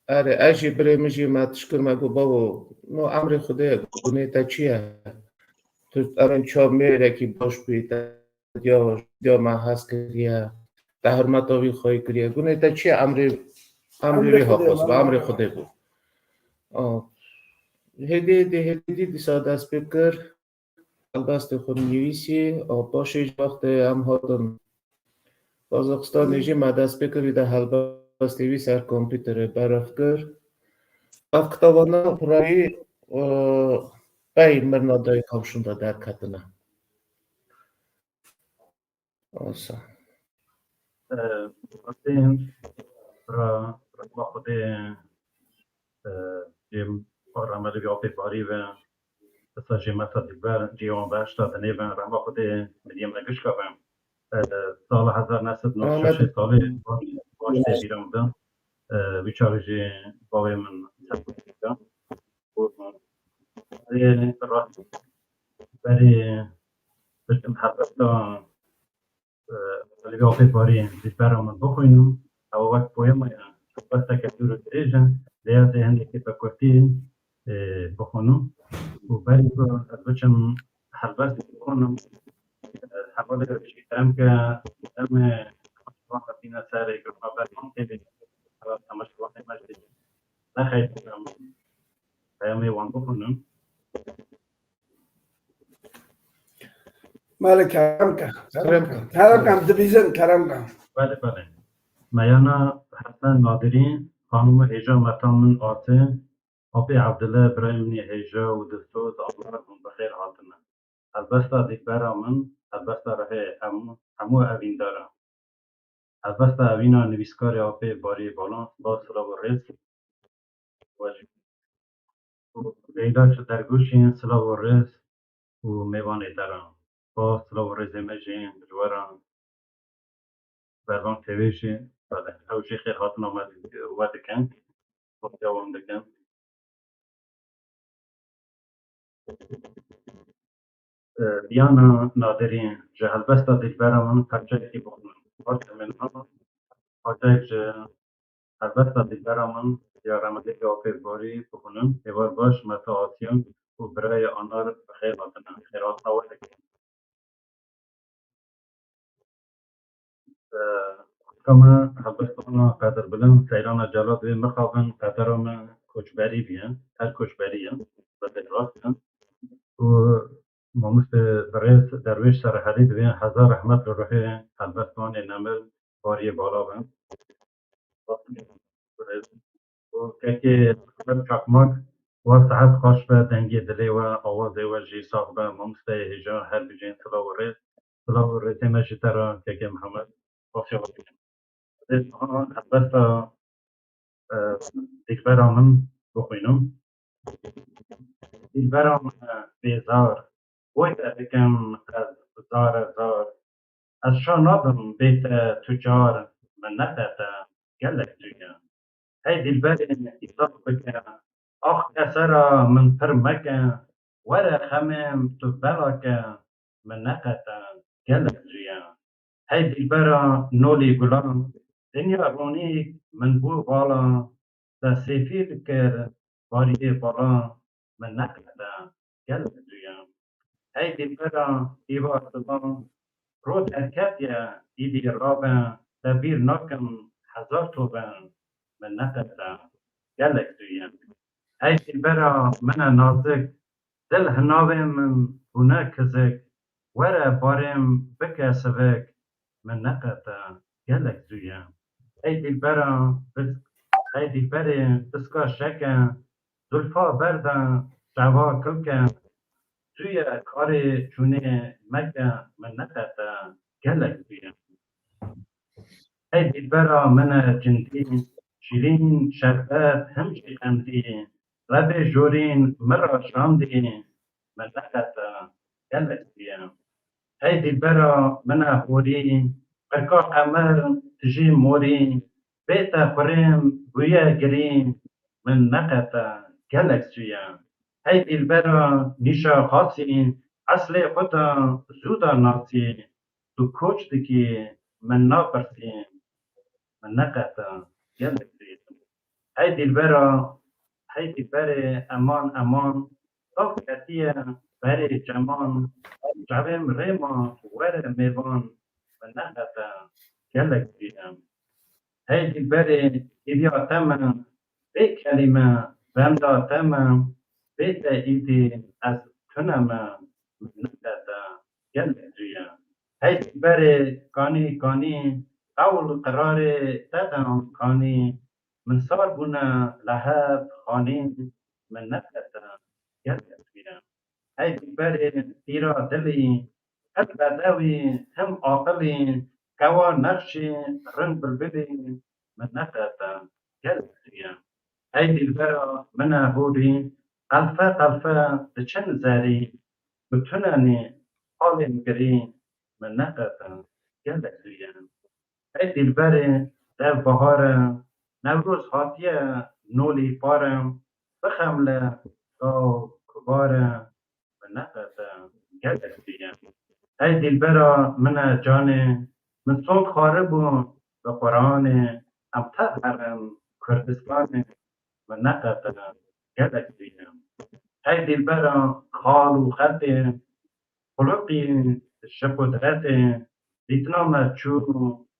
Erê, ez jî birê min jî me tişkir me got, bavo, no emrê Xwedê, gunê te çi ye? Tu emin ça mêrekî baş bûyî, te diya, diya me hez kiriye, te hurmeta wî xweyî kiriye. Gunê te çi ye? Emrê, emrê Emrê wî Xwedê, haqos bû, baba. Emrê Xwedê bû. A, hêdî, hêdî, hêdî dîsa dest pê kir. Helbestê xwe nivîsî, a, paşê jî wextê em hatin Qazaxistanê jî me dest pê kir, vî de helbestê wî ser kompîterê berf kir. Ev kitavana xurayî, e, pey mirina dayika min şûnde derketine. Wisa. Rastî, ra, rehma Xwedê, e, cem, rahmetli Apê Barî ve, Qisa jê Meta Dilber, cihê wan behişta dinêvin, rehma Xwedê min yê me gişka be. E, sala hezar neh sed û nod û şeş salê baş tê bîra min de. E, wî çaxê jî bavê min ser xwe dike. Û ez ê rast berê biçim helbesta, e, Elî Apê Barî Dilbera min bixwînim. Ew wek poema ye. Helbesteke dûr û dirêj e. Lê ez ê hindekî bi kurtî, e, bixwînim. Û berî ku ez biçim helbest bixwînim, e, hevalê jî kerem ke, em ê temaşevan xwe bîne serê, ku me bervan tê bê. Temaşevanê me jî nexeyt em peyamê wan bixwînim. Belê, kerem ke. Kerem ke. Kerem ke, em dibîzin, kerem ke. Belê, belê. Meyana Hesen Nadirî, xanima hêja Meta min Asê, apê Evdile, birayê min ê hêja û dilsoz, Allah hûn bi xêr hatine. Helbesta Dilbera min, helbesta rihê hemû, hemû evîndaran. Helbesta evîna nivîskarê Apê Barî Balan, spas, silav û rêz. Leyla Çitergûşî, silav û rêz û mêvanê te re. Spas, silav û rêzê me jî ji we re. Bervan T V jî, belê, ew jî xêrhatina me we dikin. Xwestiya wan dikin. E, Diyana Nadirî, ji helbesta Dilbera min parçeyekî bixwînin. Parçe min ha, parçeyek ji helbesta Dilbera min ya rehmetê Apê Barî bixwînin. Êvar baş, Meta Asya û birayê Anar bi xêr hatine. Xêrhatina we dikin. E, xwişka me, helbestana qedirbilind Seyrana Celal dibê mixabin qedera me koçberî bûye, her koçberî ye, belê rast e. Û mamoste birêz Derwêş Serherî dibê hezar rehmet li ruhê helbestvanê nemir Bariyê Bala be. Û kekê Mihemed Çakmak, wa sihet xweş be, dengê dilê we, awazê we jî sax be, mamosteyê hêja, her bijîn, silav û rêz. Silav û rêzê me ji te re, kekê Mihemed. Xwestiya we dikim. Ez ê niha helbesta, e, Dilbera min bixwînim. Dilbera min bêzar, boy te dikim ez zare zar. Ez şa nadim bê te tu car, min neqete gelek tu ye. Hey dilberê îsaf bike, ax kesera min pir meke, were xemê tu bela ke, min neqete gelek tu ye. Hey dilbera nolî gulan, dinya ronî min bû vala, te sêfî dikir bariyê bala, min neqete gelek tu ye. Hey dilbera hîva sivan, ro derketiye îdî rabe, te bîr nakim hezar tobe, min neqete gelek tu ye. Hey dilbera min e nazik, dil hinavê min bûne kizik, were barêm bike sivik, min neqete gelek zû ye. Hey dilbera, hey dilberê piska şeke, zulfa berde çava kilke, zû ye karê çûnê meke, min neqete gelek zû ye. Hey dilbera min e cindî, şîrîn şerbet him jî qendî, revê jorîn min ra şandî, min neqete gelek zû ye. Hey dilbera min e horî, qirka qemer tijî morî, bê te xurêm bûye girî, min neqete gelek zû ye. Hey dilbera nîşa xasî, eslê xwe de zû da nasî, tu koç dikî, min napirsî, min neqete gelek zû ye. Hey dilbera, hey dilberê eman eman, zaf ketiye berê çeman, çavêm rêma were mêvan, min neqete gelek zû ye. Hey dilberê hêviya te me, bê kelîme benda te me, bê te îdî ez tune me, min neqete gelek zû ye. Hey dilberê kanî kanî, qewl qirarê te de kanî, min sar bûne leheb xanî, min neqete gelek zû ye. Hey dilberê pîra dilî, him bedewî him aqilî, kewa nexşî ring bilbilî, min neqete gelek zû ye. Hey dilbera min e hûrî, qelfe qelfe diçin zerî, bi tunenî halên girî, min neqete gelek zû ye. Hey dilberê, dev bahar e, Newroz hatiye nolî par e, bixemle gaw kubar e, min neqete gelek zû ye. Hey dilbera min e canê, min sond xwaribû bi Quranê, em tev herin Kurdistanê, min neqete gelek zû ye. Hey dilbera xal û xetê, Xuluqî ji qudretê, dîtina me çû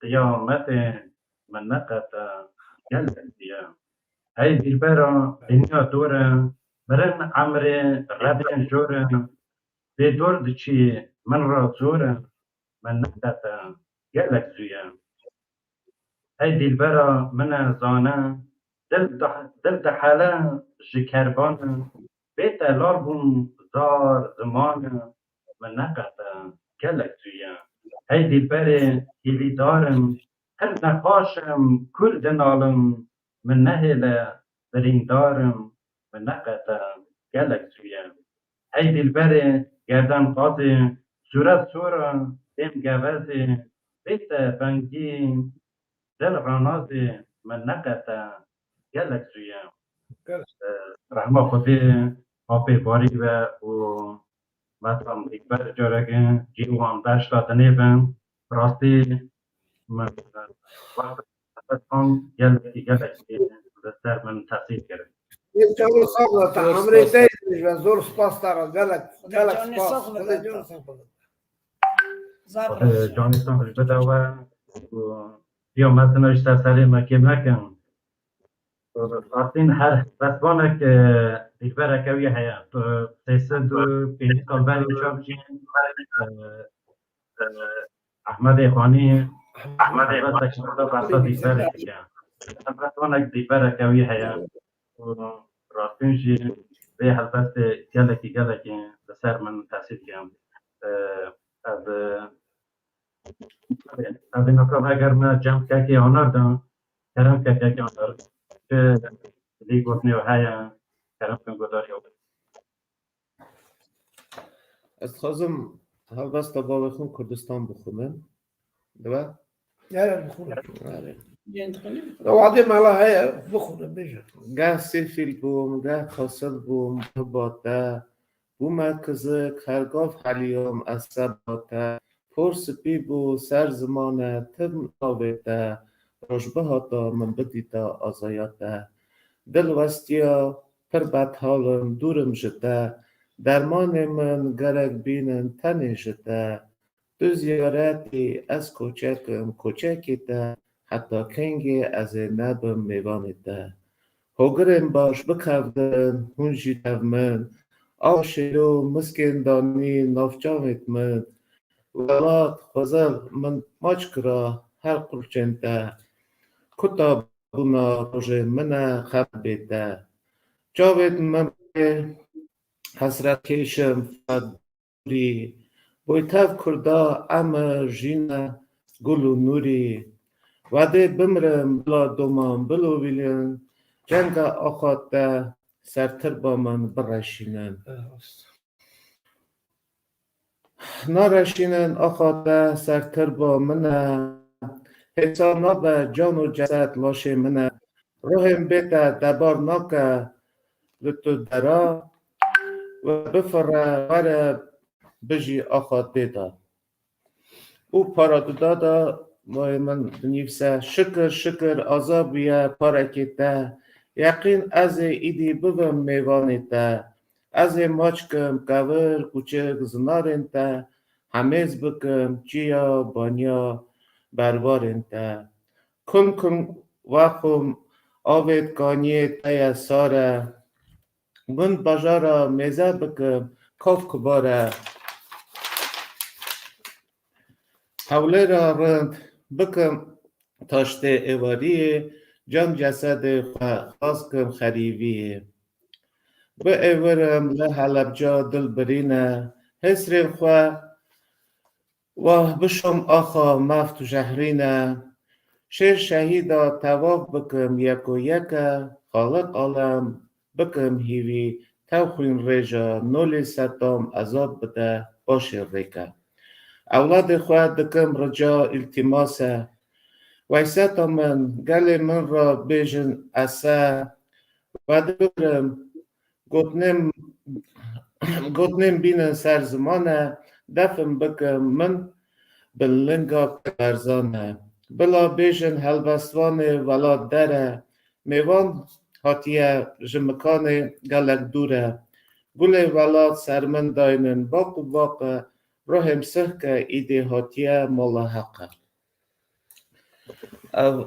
qiyametê, min neqete gelek diye. Hey dilbera dinya dor e, mirin emrê rebên jor e, bê dor diçî min ra zor e, min neqete gelek zû ye. Hey dilbera min e zane, dil dih-, dil dihele ji kerban e, bê te lal bûm zar ziman e, min neqete gelek zû ye. Hey dilberê hîvîdar im, qil nexaş im, kur dinalim, min nehêle birîndar im, min neqete gelek zû ye. Hey dilberê gerdan qazê, sûret sor e, dêm gevezê, bê te vengî dil ranazê, min neqete gelek zû ye. Gelek. Eh, rehma Xwedê apê barî be û metam dilber careke cî wan behşta dinê be. Rastî min, eh, wext Efekan gelekî, gelekî li ser min tesîr kirin. Yê canê sağ be, te Zor emrê spas. Te yê, zor spas te re, gelek, gelek Canê spas. Sağ be, Xwedê canê sağ be. Zaf Xwedê razı. Canê sağ be, bide we û ya me tine ji ser serê me kêm nekin. Rastîn her helbestvanek, e, dilbereke wî heye. Tu sê sed û pêncî sal berê çap jî, e, Ehmedê Xanî, Ehmedê helbestek ji xwe de behsa dîlberê dike. Helbestvanek dîlbereke wî heye. Û rastîn jî vê helbestê gelekî, gelekî li ser min tesîr kir. Ev, ev ê naka veger me cem kekê Anar da, kerem ke kekê Anar. Çi dilî gotinê heye, kerem kin guhdarî. Ez dixwazim helbesta bavê xwe Kurdistan bixwînim. Dibe? Gel bixwînim. Erê. Wadê mala heye, bixwînim, bêje. Geh sêfîl bûm, geh qasil bûm, hiba te. Bûme kizik, her gav heliyam ez seba te. Por spî bû ser zimane, tim navê te. Roj bihata, min bidîta azaya te. Dil westiya, pir bedhal im, dûr im ji te. Dermanê min gerek bînin tenê ji te. Tu ziyaretî, ez koçek im, koçekê te. Heta kengê ez ê nebim mêvanê te. Hogirên baş bikevdin, hûn jî tev min. Av şêlo miskên danî nav çavêt min. Welat xwezel min maç kira her qurçên te. Kuta bûna rojê min e xem bê te. Çavêt min bê hesret kêşim fed nûrî. Boy tev kurda emir jîne gul û nûrî. Wedê bimrim bila doman bilovîlin. Cenga axa te sertirba min bireşînin. Nareşînin axa te sertirba min e. Hêsan nabe can û ceset laşê min e. Ruhên bê te debar nake li tu dera. We bifire were bijî axa tê de. Û para duda de mayê min dinivîse, şikir, şikir, aza bûye parekê te. Yeqîn ez ê îdî bibim mêvanê te. Ez ê maç kim kevir, kuçik, zinarên te. Hemêz bikim çiya, baniya, berbarên te. Kum kum vexwim avêt kaniyê te ye sare. Gund bajara mêze bikim kov kubare. Hewlêra rind bikim taştê êvariyê, can cesedê xwe xas kim xerîviyê. Biêvirim li Helebca dil birîne, hêsrên xwe wah bişom axa meft û jehrîne. Şêr şehîda tevav bikim yeko yeke, Xaliq alem bikim hîvî, tev xwîn rêja nolê setam ezab bide paşê rêke. Ewladê xwe dikim rica îltîmase. Weyseta min, gelê min ra bêjin ese, we dibirim, gotinên, gotinên bînin ser ziman e, defin bikim min bi linga Teberzan e. Bila bêjin helbestvanê welat der e, mêvan hatiye ji mikanê gelek dûr e. Gulê welat ser min daynin baq û baq e, ruhê min sih ke îdê hatiye mala Heq e. Ev,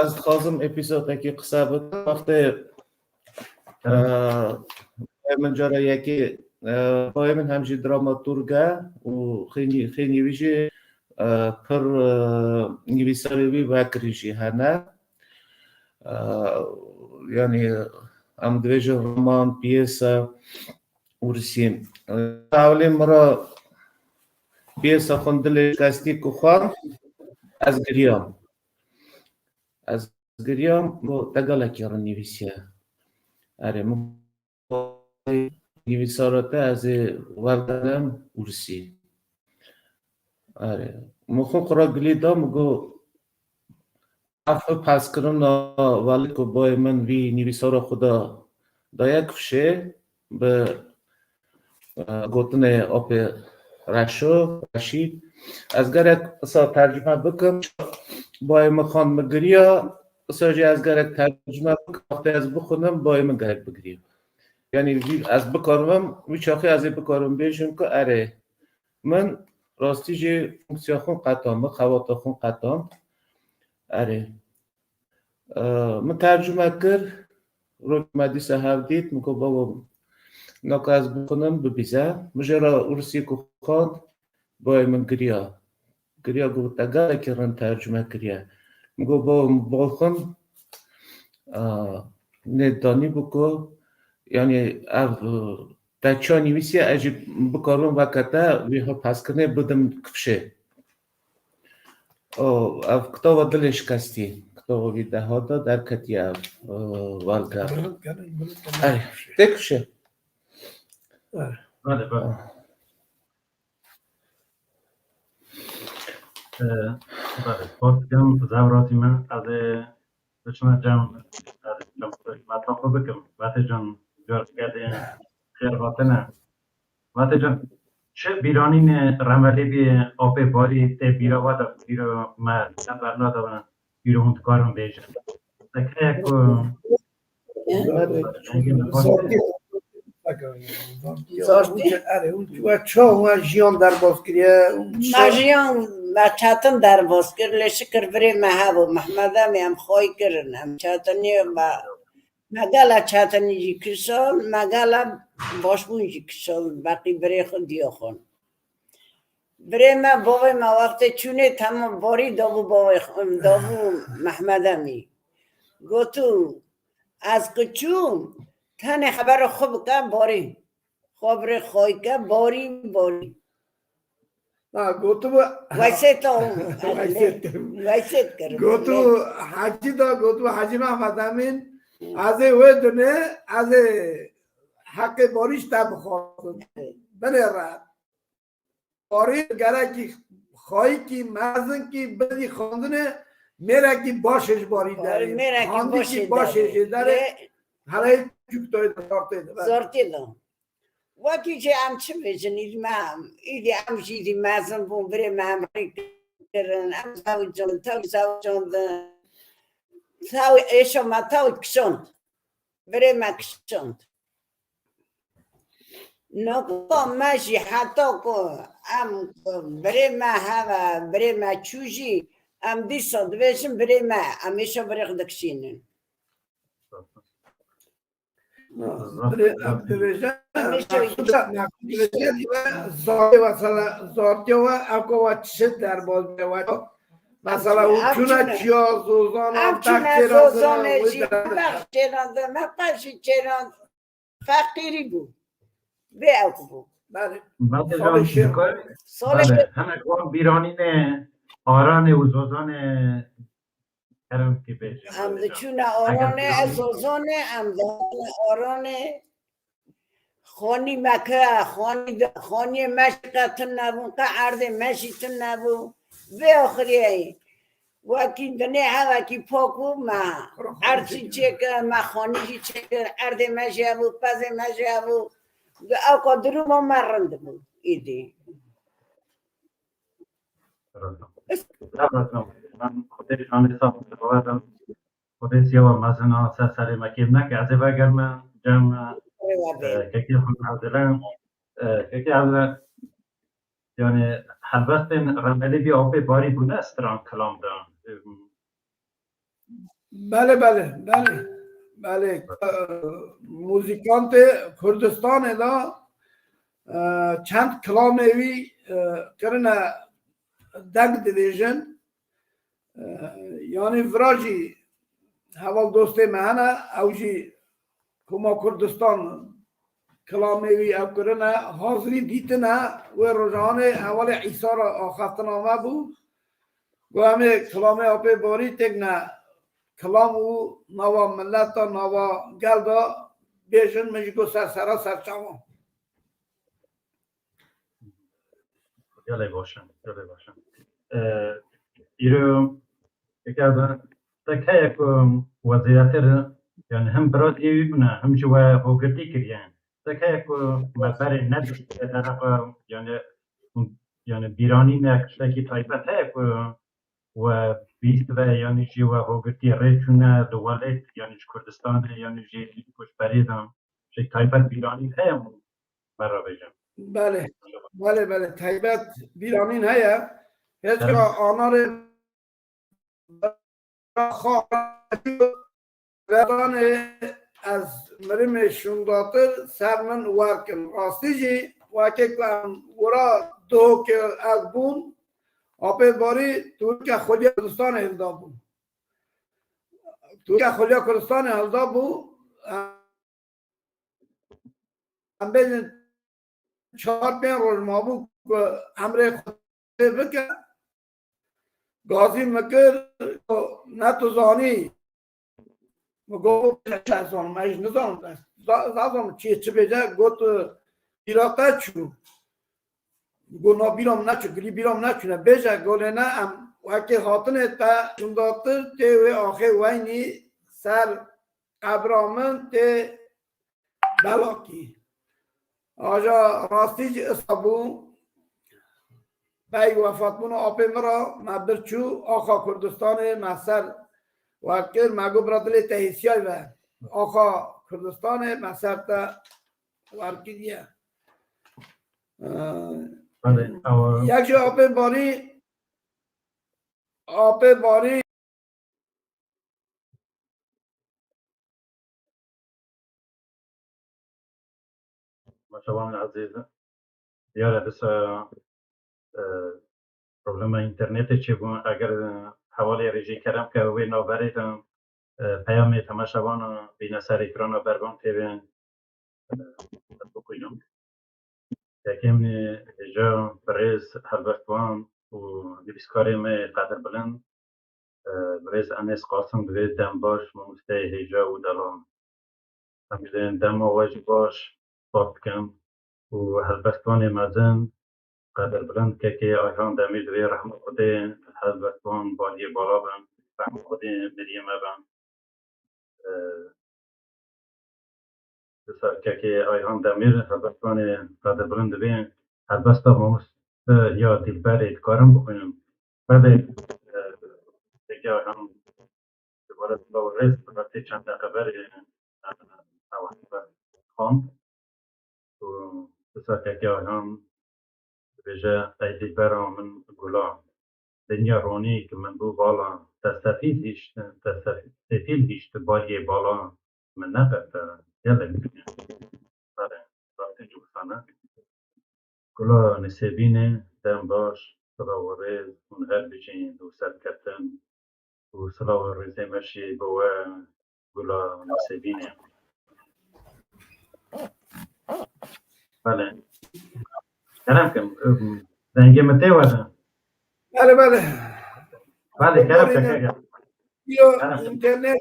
ez dixwazim epîzodekî qise bikim. Wextê, e, bayê min cara yekê, e, bayê min hem jî dramaturg e û xênî, xênî wî jî, e, pir, e, nivîsarê wî vekirî jî hene. E, yanî em dibêjin roman, piyêsa, Ûrsî. Ewlê min re piyêsa xwe dilê şikestî ku xwend, ez giriyam. Ez giriyam, got, te gelekî rind nivîsiye. Erê, min nivîsara te ez ê wergerim Ûrsî. Erê, min xwe xwe re gilî da, min got, Ev hespêkirina welêt ku bayê min vî nivîsara xwe da daye kifşê bi, e, gotinê apê Reşo, Reşîd. Ez gerek isa tercime bikim. Bayê min xwend, min giriya. Isa jî ez gerek tercime bikim. Wextê ez bixwînim, bayê min gerek bigiriya. Yanî vî, ez bikarim, vî çaxê ez ê bikarim bêjim ku erê, min rastî jî funksiya xwe qetan, min xewata xwe qetan. Erê. E, min tercime kir, rok me dîsa hev dît, min got, babo, naka ez bixwînim, bibîze. Min jê re ûrsî ku xwend, bayê min giriya. Giriya, got, te gelekî rind tercime kiriye. Min got, babo, min bal xwend, a, nê danî bû ku, yanî ev, e, te çi nivîsiye, ez jî bikarim veke te vî hespêkirinê bidim kifşê. O, ev kitaba Dilê Şikestî, kitaba vî deha de derketiye ev, e, welger. Bilind, gelin, bilind, gelin. Ay, tê kifşê. Ay. Bale, bale. Ee, bale, spas dikim, zewratî min, ez ê biçime cem, ez ê cem xizmeta xwe bikim. Wextê can, car dikedê xêr hatine. Wextê can, çi bîranînê remelê bî apê barî tê bîra we de, bîra me, ne bernadewin, bîra hûn dikarin bêjin. Te keye ku Zartî. Zartî. Erê, hûn we çawa we jiyan derbas kiriye? Me jiyan, me çetin derbas kir, lê şikir virê me hebû. Mehmede me em xwey kirin, em çetinî me Megala çetinî jî kişand, megala başbûn jî kişand, beqî birê xwe diya xwe. Birê me, bavê me wextê çûnê temam barî dabû bavê xwe, dabû Mehmed Emî. Gotû, ez qi çûm, tenê xebera xwe bike barî. Xwe birê xwayî ke, barî, barî. Ha, gotibû, Weysêt o. Weysêt. Weysêt kirin. Gotibû Hecî da, gotibû Hecî Mehmed Emîn, ez ê wê dinê, ez ê heqê barî ji te bixwazim. Binêre. Barî gerekî xwayîkî, mezinkî, bidî xwendinê, mêrekî baş ê ji barî derê. Mêrekî baş ê jê derê. Lê herê çûk toyê de, zartê de. Zartê de. Wekî jî em çi bêjin, îdî me, îdî em jî îdî mezin bûn, birê me em rê kirin, em zewicandin, tew zewicandin. Tew êşa me tew kişand. Birê me kişand. Naka me jî heta ku em birê me heve, birê me çû jî, em dîsa dibêjin birê me, em êşa birê xwe dikişînin. Birê, em dibêje, Mexsûd e, Mexsûd dibêje, we zarê, mesela, zartiya we, ew ka we çi derbas be, we, mesela, û çûne çiya, zozana, em çûne zozanê jî, bex çêrandin, me qeşî çêrand, feqîrî bû. Vê ew bû. Belê. Salê şêr. Belê, hinek wan bîranînê aranê û zozanê Kerem ki bêje. Em diçûne aranê, ez zozanê, em dihatine aranê. Xanî me ke, xanî de, xaniyê me jî qe tune bûn, qe erdê me jî tune bû. Vê axiriyê wekî dinê hevekî pak bû, me erd jî çêkir, me xanî jî çêkir, erdê me jî hebû, pezê me jî hebû. Ewka durûma me rind bû îdî. Xwedê şanê sax bide, bawer im. Xwedê siyawa mezin a ser serê me kêm neke. Ez ê vegerme cem, e, kekê xwe Evdilê. E, kekê Evdilê, yani, helbestên remelî bî apê barî bûne stran kilam de. Belê, belê, belê. Belê, e, muzîkantê Kurdistanê de, e, çend kilamê wî, e, kirine deng dibêjin. E, yanî vira jî heval dostê me hene, ew jî Koma Kurdistan kilamê wî ew kirine, hazirî dîtine, wê rojanê hevalê Îsa re axaftina me bû. Got, em ê kilamê apê barî têkine kilam û nava mileta, nava gel de bêjin, min jî got ser sera ser çavan. Gelek baş in, gelek baş in. Ee, îro, eger te keye ku we zêdetir, yani him biratiyê wî bûne, him jî we hogirtî kiriye. Te keye ku me berê nediştiye dereqe, yani, yani bîranînek tiştekî taybet heye ku we bîst ve, yani jî we hogirtî rê çûne li welêt, yani ji Kurdistanê, yani jî koçberiyê de şey taybet bîranîn heye min me re bêje. Belê, belê, belê, taybet bîranîn heye. Hêçka anarê Vedanê ez mirimê şûndatir ser min werkim. Rastî jî wekê ku em wira duhokê ev bûn, apê barî Tirkiye Xwedîya Kurdistanê hilda bû. Tirkiye Xwedîya Kurdistanê hilda bû. Em bêjin çar pênc roj mabû ku emrê Xwedê bike. Gazî min kir, ne tu zanî. Min got, ez zanim, ez nizanim. Ez za-, zazanim çi, çi bêje, got, bîra te çû. Got, na bîra min neçû, gilî bîra min neçûne. Bêje, golê ne, em wekê hatinê te şûndatir, tê wê axê weynî ser qebra min, tê belakî. Aja rastî jî isa bû. Pey wefatbûna apê min re me bir çû axa Kurdistanê me ser wer kir. Me got, bira dilê te hêsiyay ve. Axa Kurdistanê me ser te wer kiriye. Ee, Belê, ew yek ji apê barî, apê barî Maşallah ezîz. Diyar e, disa, e, problema înternetê çêbû. Eger, e, hevalê rêjê kerem ke wê navberê de, e, peyamê temaşevan bîne ser ekrana bervan tê ve, e, bixwînim. Yekemî hêja birêz helbestvan û nivîskarê me qedirbilind, e, birêz Enes Qasim divê dem baş mamosteyê hêja û delal. Em jî dema we jî baş spas dikim û helbestvanê mezin qedirbilind kekê Ayhan Demîr divê rehma Xwedê helbestvan Baliyê Bala bin, rehma Xwedê miriyê me bin. E, Disa kekê Ayhan Demîr helbestvanê qedirbilind divê helbesta mamoste ya Dilberê dikarim bixwînim. Belê, e, kekê Ayhan dibare silav û rêz, bi rastî çend deqe berê, e, ew helbest xwend û disa kekê Ayhan dibêje, ey Dilbera min gula, dinya ronî ki min bû vala, te sefîl hişt, te sef-, sefîl hişt baliyê bala, min neqete, gelek bîne. Belê, rastî cûxsane. Gula Nisêbînê, dem baş, silav û rêz, hûn her bijîn û serkeftin û silav û rêzê me jî bi we Gula Nisêbînê. Belê. Kerem kin, dengê min tê we de? Belê, belê. Belê, kerem kin, kerem kin. Îro înternet,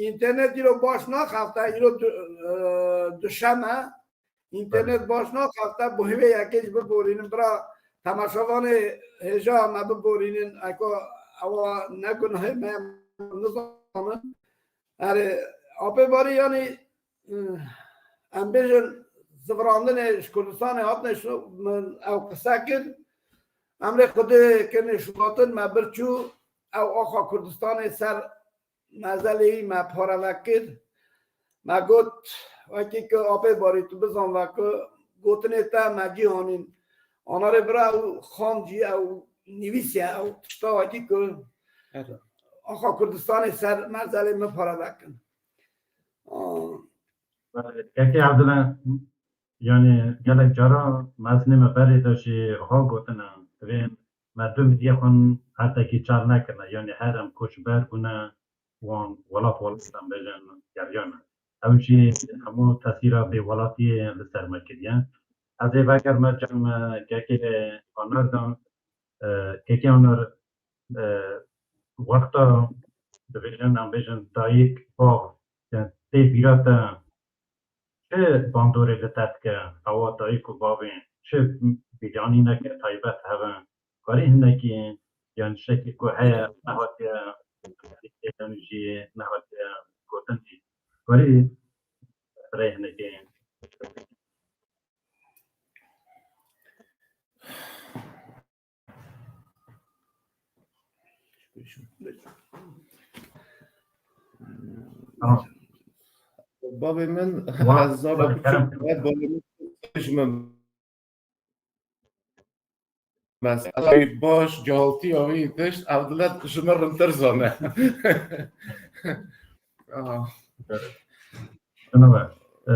înternet îro baş naxafte, îro du-, e, duşem e. Înternet baş naxafte, bo hêvê yekê jî biborînim. Bira temaşevanê hêja me biborînin, eko ewa ne gunahê me, nizanin. Erê, apê barî, yanî, em bêjin, zivirandinê ji Kurdistanê hatine şo-, min ew qise kir. Emrê Xwedê kirine şuwatin, me bir çû, ew axa Kurdistanê ser mezelê wî me pareve kir. Me got, wekî ku apê barî tu bizan ve ku gotinê te me cî hanîn. Anarê bira ew xan jî ew nivîsiye, ew tişta wekî ku axa Kurdistanê ser mezelê min pareve kin. Aa. Kekê Evdile, yanî gelek cara mezinê me berê de jî ha gotine, divê me du miliyê xwe hertekî çar nekirine, yanî her em koçber bûne, wan welat welat em bêjin geriyane. Ew jî hemû tesîra bêwelatiyê li ser me kiriye. Ez ê vegerime cem kekê Anar de, e, kekê Anar, e, wexta dibêjin, em bêjin dayik, bav, yani tê bîra te çi bandorê li te dike, ewa dayik û bavê çi bîranîneke taybet hebe? Karî hinekî, yan tiştekî ku heye nehatiye, yan jî nehatiye gotin jî. Karî rê hinekî. Tamam. Bavê min, ez zava biçûk bûme, bavê min ji min. Mesela baş, cehaltiya wî tişt, Evdilet ji min rintir zane. Ah. Şunu be, e,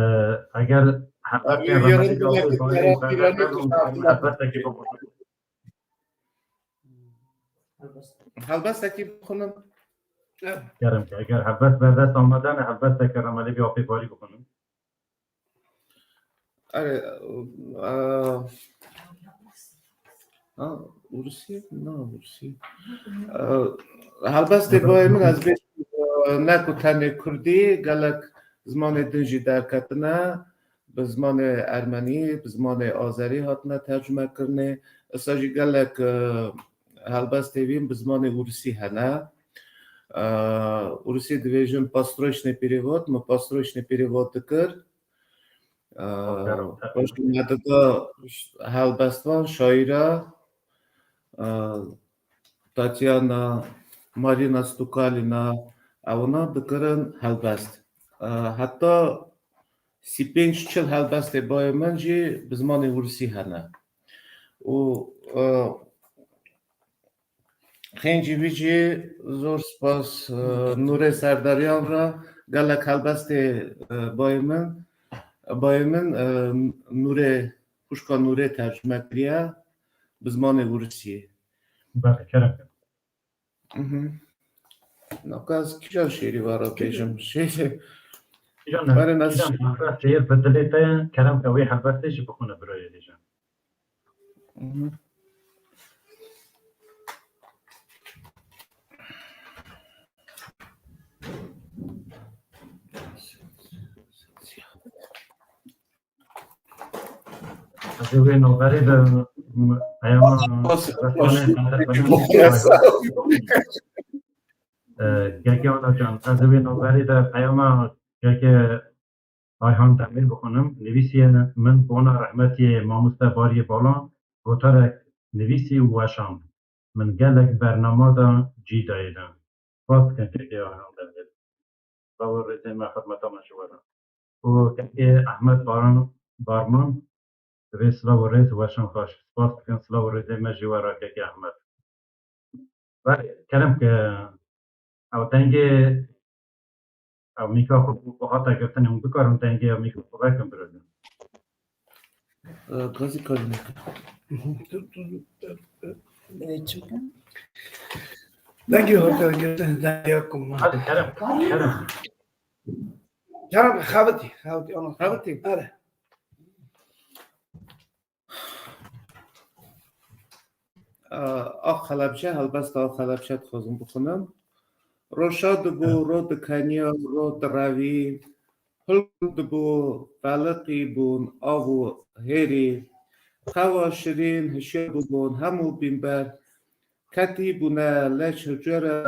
eger helbestê Ramadan Gavê Bayê helbestekî bixwînin. Helbestekî bixwînin. Kerem ki, eger helbest berdest amade ne, helbesteke Ramalê bi apê barî bixwînin. Erê, e, ha, Ûrsî? Na, Ûrsî. E, helbestê bayê min ez bê, e, ne ku tenê Kurdî, gelek zimanê din jî derketine, bi zimanê Ermenî, bi zimanê Azerî hatine tercûme kirinê. Esa jî gelek, e, helbestê wî bi zimanê Ûrisî hene. E, Ûrisî dibêjin Построчный перевод, min Построчный перевод dikir. E, Aferin. Paşê me dida helbestvan, şaîra, e, Tatyana, Marina Stukalina, ewna dikirin helbest. E, heta sî pênc çil helbestê bayê min jî bi zimanê Ûrisî hene. Û, e, Xêncî wî jî zor spas, e, Nûrê Serdaryan re gelek helbestê, e, bayê min, Bayê min, e, Nûrê, xwişka Nûrê tercime kiriye bi zimanê Ûrisiyê. Belê, kerem. Mhm. Naka ez kîjan şêrî ve re bêjim? Şêrî. Kîjan, Were nas- kîjan helbestê bi dilê te, kerem ke wê helbestê jî bixwine birayê dêje. Mhm. Ez ê wê navberê de, m-, peyama Bas, bas. E, Gege Anacan, ez ê wê navberê de peyama Gege Ayhan Demir bixwînim. Nivîsiye min bona rehmetiyê mamoste Bariyê Balan, gotarek nivîsî û weşand. Min gelek bernama de cî dayê de. Spas dikin Gege Ayhan Demir. Silav û rêzê me, hurmeta me ji we re. Û kekê Ehmed Baran, Barman, divê silav û rêz û weşan xweş. Spas dikin, silav û rêzê me jî we re kekê Ehmed. Belê, kerem ke ew dengê, ew mîka xwe ku hate girtin, hûn bikarin dengê ew mîka xwe vekin birevin. Gazî karî neke. Dengê hate girtin, dengê kum. Hadi kerem, kerem. Kerem, xebitî, xebitî, ana. Xebitî. Are. Ax Helebce, helbesta Ax Helebce dixwazim bixwînim. Roşa dibû, ro dikeniya, ro direvî. Hilk dibû, feliqî bûn, av û hêrî. Xewa şirîn, hişyar bûbûn, hemû bînber. Ketî bûne leç hicwere,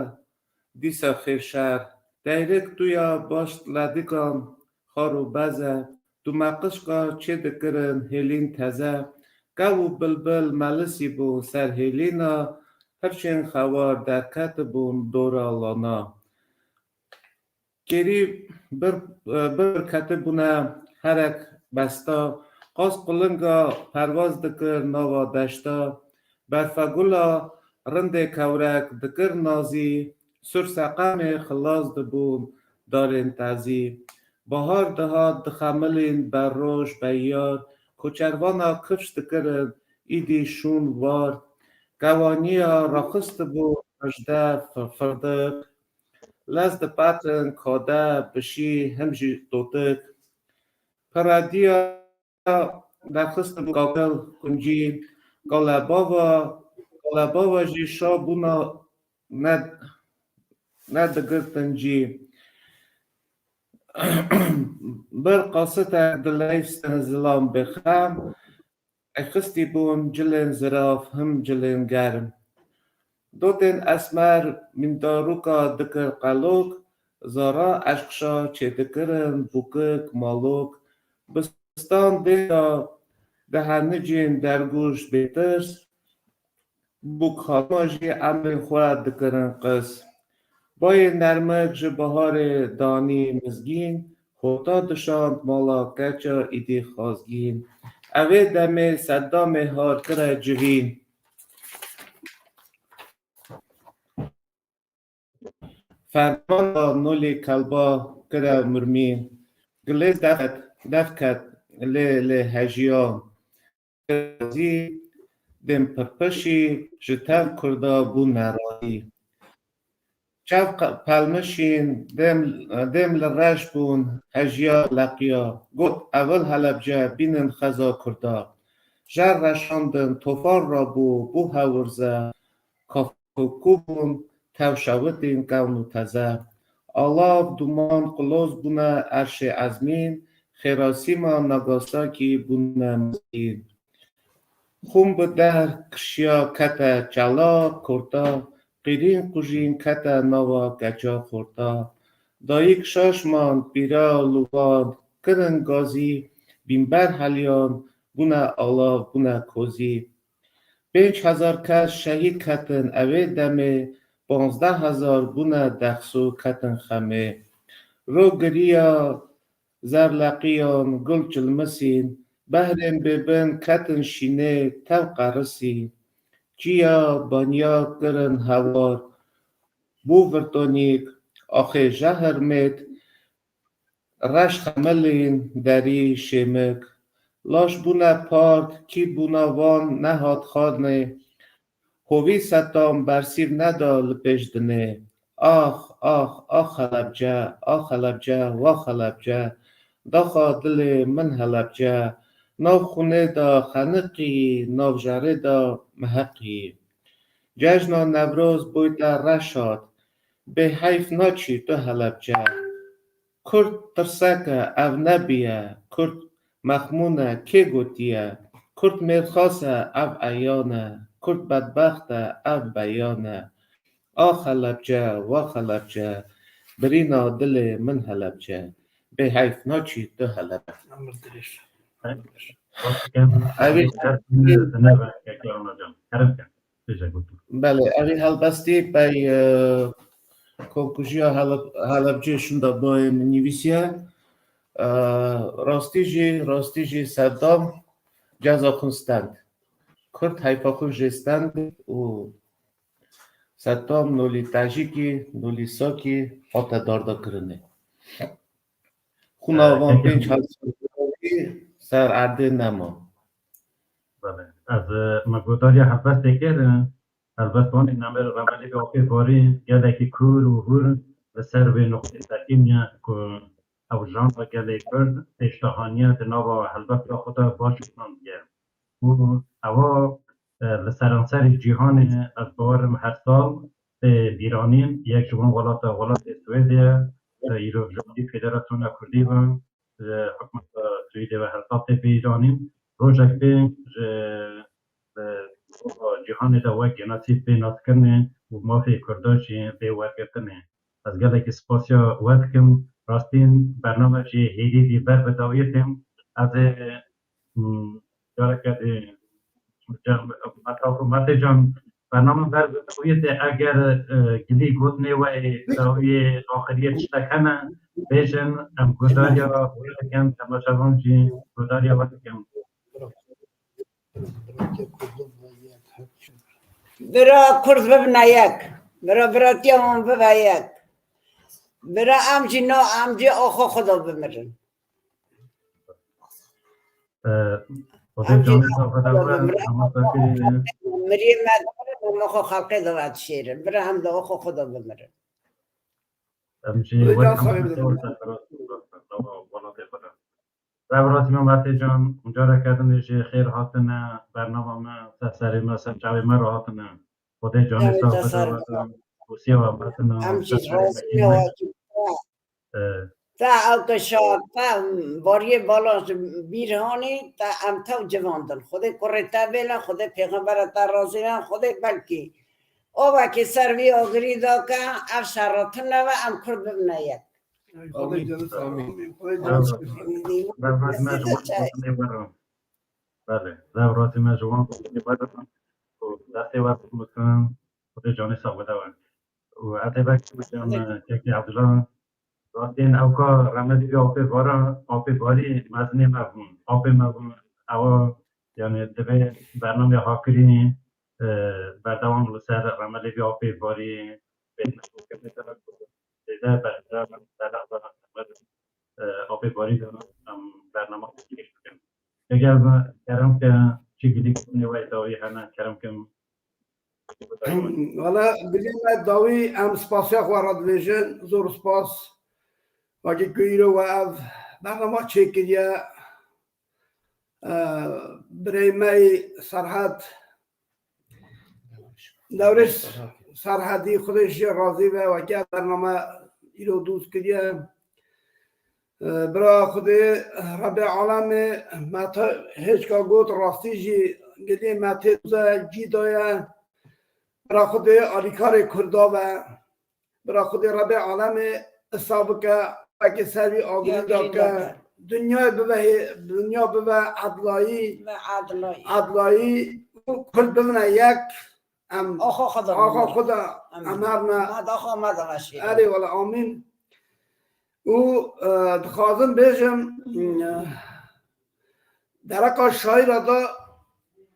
dîsa xêr şer. Deyrik tu ya baş ledikan, xar û beze. Tu me qişka çê dikirin hêlîn teze. Kew û bilbil melisî bûn ser hêlîna, hirçên xewar derketibûn dora lana. Kêrî bir, bir ketibûne herek besta, qas qulinga perwaz dikir nava deşta. Berfegula rindê kewrek dikir nazî, sur seqemê xilas dibûn darên tezî. Bahar dihat dixemilîn berroj beyar, koçervana kifş dikirin îdî şûn war. Kewaniya raxistibû hejde fi-, firdiq, lez dipetin kade bişî him jî totik. Perediya derxistibû kakil kuncî, kalebava, kalebava jî şa bûna ne-, nedigirtin cî. Bir qasitek dileyistin zilam bêxem, ey xistî bûn cilên zirav him cilên germ. Dotên esmer mîndarûka dikir qelok, zara eşqşa çêdikirin bûkik malok. Bistan dê de dihenicîn dergûş bêtirs, bûkxalima jî emrên xwe dikirin qis. Bayê nermik ji baharê danî mizgîn, xorta dişand mala keça îdî xazgîn. Evê demê Seddamê har kire civîn. Fermana nolê kelba kire mirmîn. Gilê def, def ket lê, lê hejiya. Gazî dêm pirpişî ji tev Kurda bû nerazî. Çev qe-, pelmişîn dêm, dêm li reş bûn, hejiya leqiya. Got, evil Helebce bînin xeza Kurda. Jer reşandin, tofan rabû, bû hewirze. Kaf û kû bûn, tev şewitîn kevn û teze. Alav, duman, qiloz bûne erşê ezmîn, Xêrasîma Nagasakî bûne mizgîn. Xûn bi der kişiya kete çela kurta, qîrîn qujîn kete nava keça xorta. Dayik şaş man, pîra lûvan kirin gazî, bînber heliyan bûne alav, bûne kozî. Pênc hezar kes şehîd ketin evê demê, panzdeh hezar bûne dexsû ketin xemê. Ro giriya zerleqiyan gul çilmisîn, behrên bêbin ketin şînê tev qerisî. Çiya baniya kirin hewar, bû virtonîk, axê jehir mêt, Reş xemilîn, derî, şêmik, laş bûne part, kî bûna van nehat xanê, hovî setam bersîv neda li pêş dinê. Ax, ax, ax Helebce, ax Helebce, wax Helebce, daxa dilê min Helebce, nav xûnê de xeniqî, nav jerê de miheqî. Cejna Newroz boyte reşad, bêheyf naçî tu Helebce. Kurd tirsek e, ev nebiye, Kurd mexmûn e, kê gotiye? Kurd mêrxas e, ev eyan e, Kurd bedbext e, ev beyan e. Ax Helebce, wax Helebce, birîna dilê min Helebce. Bêheyf naçî tu Helebce. Evî Belê, evî helbestî pey, e, Komkujiya Heleb-, Helebcê şinda boyê min nivîsiye. E, rastî jî, rastî jî Seddam ceza xwe stend. Kurd heyfa xwe jê stend û Seddam nolî Tacîkî, nolî Sakî hate darda kirinê. Xûna van pênc hezar ser erdê nema. Belê. Ez, e, me guhdariya helbestê kir, e, helbestvanê Nemir Remelî Apê Varî gelekî kûr û hûr li ser vê nuqtê sekinî ku ew janra gelê Kurd pêştehaniye di nava helbesta xwe de baş û nan diye. Û ewa, e, li seranserê cîhanê ez bawerim her sal tê bîranîn, yek ji wan welata welatê Swêdê ye, e, îro ji alî Federasyona Kurdî ve, ji hikûmeta Swêdê ve her sal tê bîranîn. Rojek bê ji, e, cîhanê de wek genasîd bê naskirinê û mafê Kurda jî bê wergirtinê. Ez gelekî spasiya we dikim. Rastîn bername jî hêdî dî ber bi dawiyê têm. Ez ê, hmm, careke dî, Mete Can, bername ber bi dawiyê tê. Eger, e, gilî gotinê we ê dawiyê axiriyê tiştek hene, bêjin, em guhdariya we dikin, temaşevan jî guhdariya we dikin. Bira Kurd bibine yek. Bira biratiya wan bibe yek. Bira em jî na em jî oxo xwe de bimirin. Em jî na oxo xwe de bimirin. Miriyê me dimirin, em oxo xelkê de vedişêrin. Bira em de oxo xwe de bimirin. Em jî welatê xwe de. Rev Ratî Mehmetê Can, careke din jî xêr hatine bernama me, ser serê me, ser çavê me re hatine. Xwedê canê sax bide we, û siya we hatine. Em jî razî ne we. Te ew ke şa, te bariyê bala ji bîr hanî, te em tev civandin. Xwedê kurê te bêne, Xwedê pêxembera te razî ne, Xwedê belkî avekê ser vî agirî da ke ev şer re tune ve em Kurd bibine yek. Belê, rev razî me ji wan gotinê we re û destê we bikin, Xwedê canê sax bide we. Û ez ê vekî bicem, kekê Evdila, rastîn ewka Remelî vî apê vara, apê varî mezinê me bûn, apê me bûn, ewa, yani, divê bernamê Hakirînî, e, berdewam li ser Remelî vî apê varî, bêhna xwe kir, zêde berxwe, bela, bela, e, apê barî de em bernama pêşkêş bikin. Eger me kerem ke çi gilî nêwey dawî hene, kerem ke. Wala gilê me dawî em spasiya xwe re dibêjin, zor spas. Wekî ku îro we ev bernama çêkiriye, e, birey me yê Serhed, Newrêz Serhedî, Xwedê ji razî be, weke bername îro dûz kiriye. Bira Xwedê Rebê Alemê me te hêçka got, rastî jî gilê me tê dûze cî daye. Bira Xwedê alîkarê Kurda be. Bira Xwedê Rebê Alemê isa bike, wekî ser vî agirî da ke dinyayê bibe hê-, dinya bibe edlayî, edlayî û Kurd bibine yek. Em axa xwe da, axa xwe da em herne. Me daxa me da veşî. Erê wele amîn. Û, e, dixwazim bêjim, e, dereqa şaîra da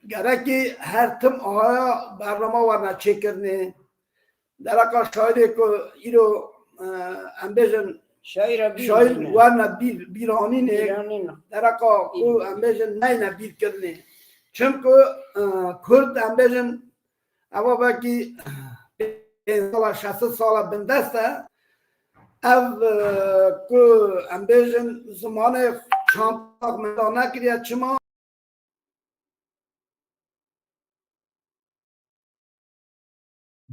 gerekî her tim ahaya bernama werne çêkirinê. Dereqa şairê ku îro, e, em bêjin Şaîra bîr şaîr bîne. Werne bîr, bîranînê. Bîranîn. Dereqa ku em bêjin neyne bîrkirinê. Çimku e, Kurd em bêjin ewa belkî pênc sala, şeş sala bindest e. Ev e, ku em bêjin zimanê çandak me da nekiriye çima?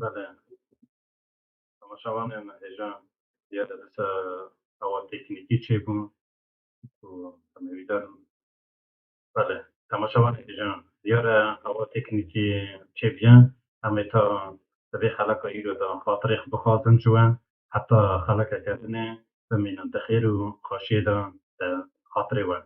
Belê. Temaşevanên hêja, diya de disa awa teknîkî çêbû û em ê wî derin. Belê. Temaşevanên hêja, diyar e awa teknîkî çêbûye. Em ê ta di vê xeleka îro de xatirê xwe bixwazin ji we. Heta xelekeke dinê bimînin di xêr û xweşiyê de di xatirê we.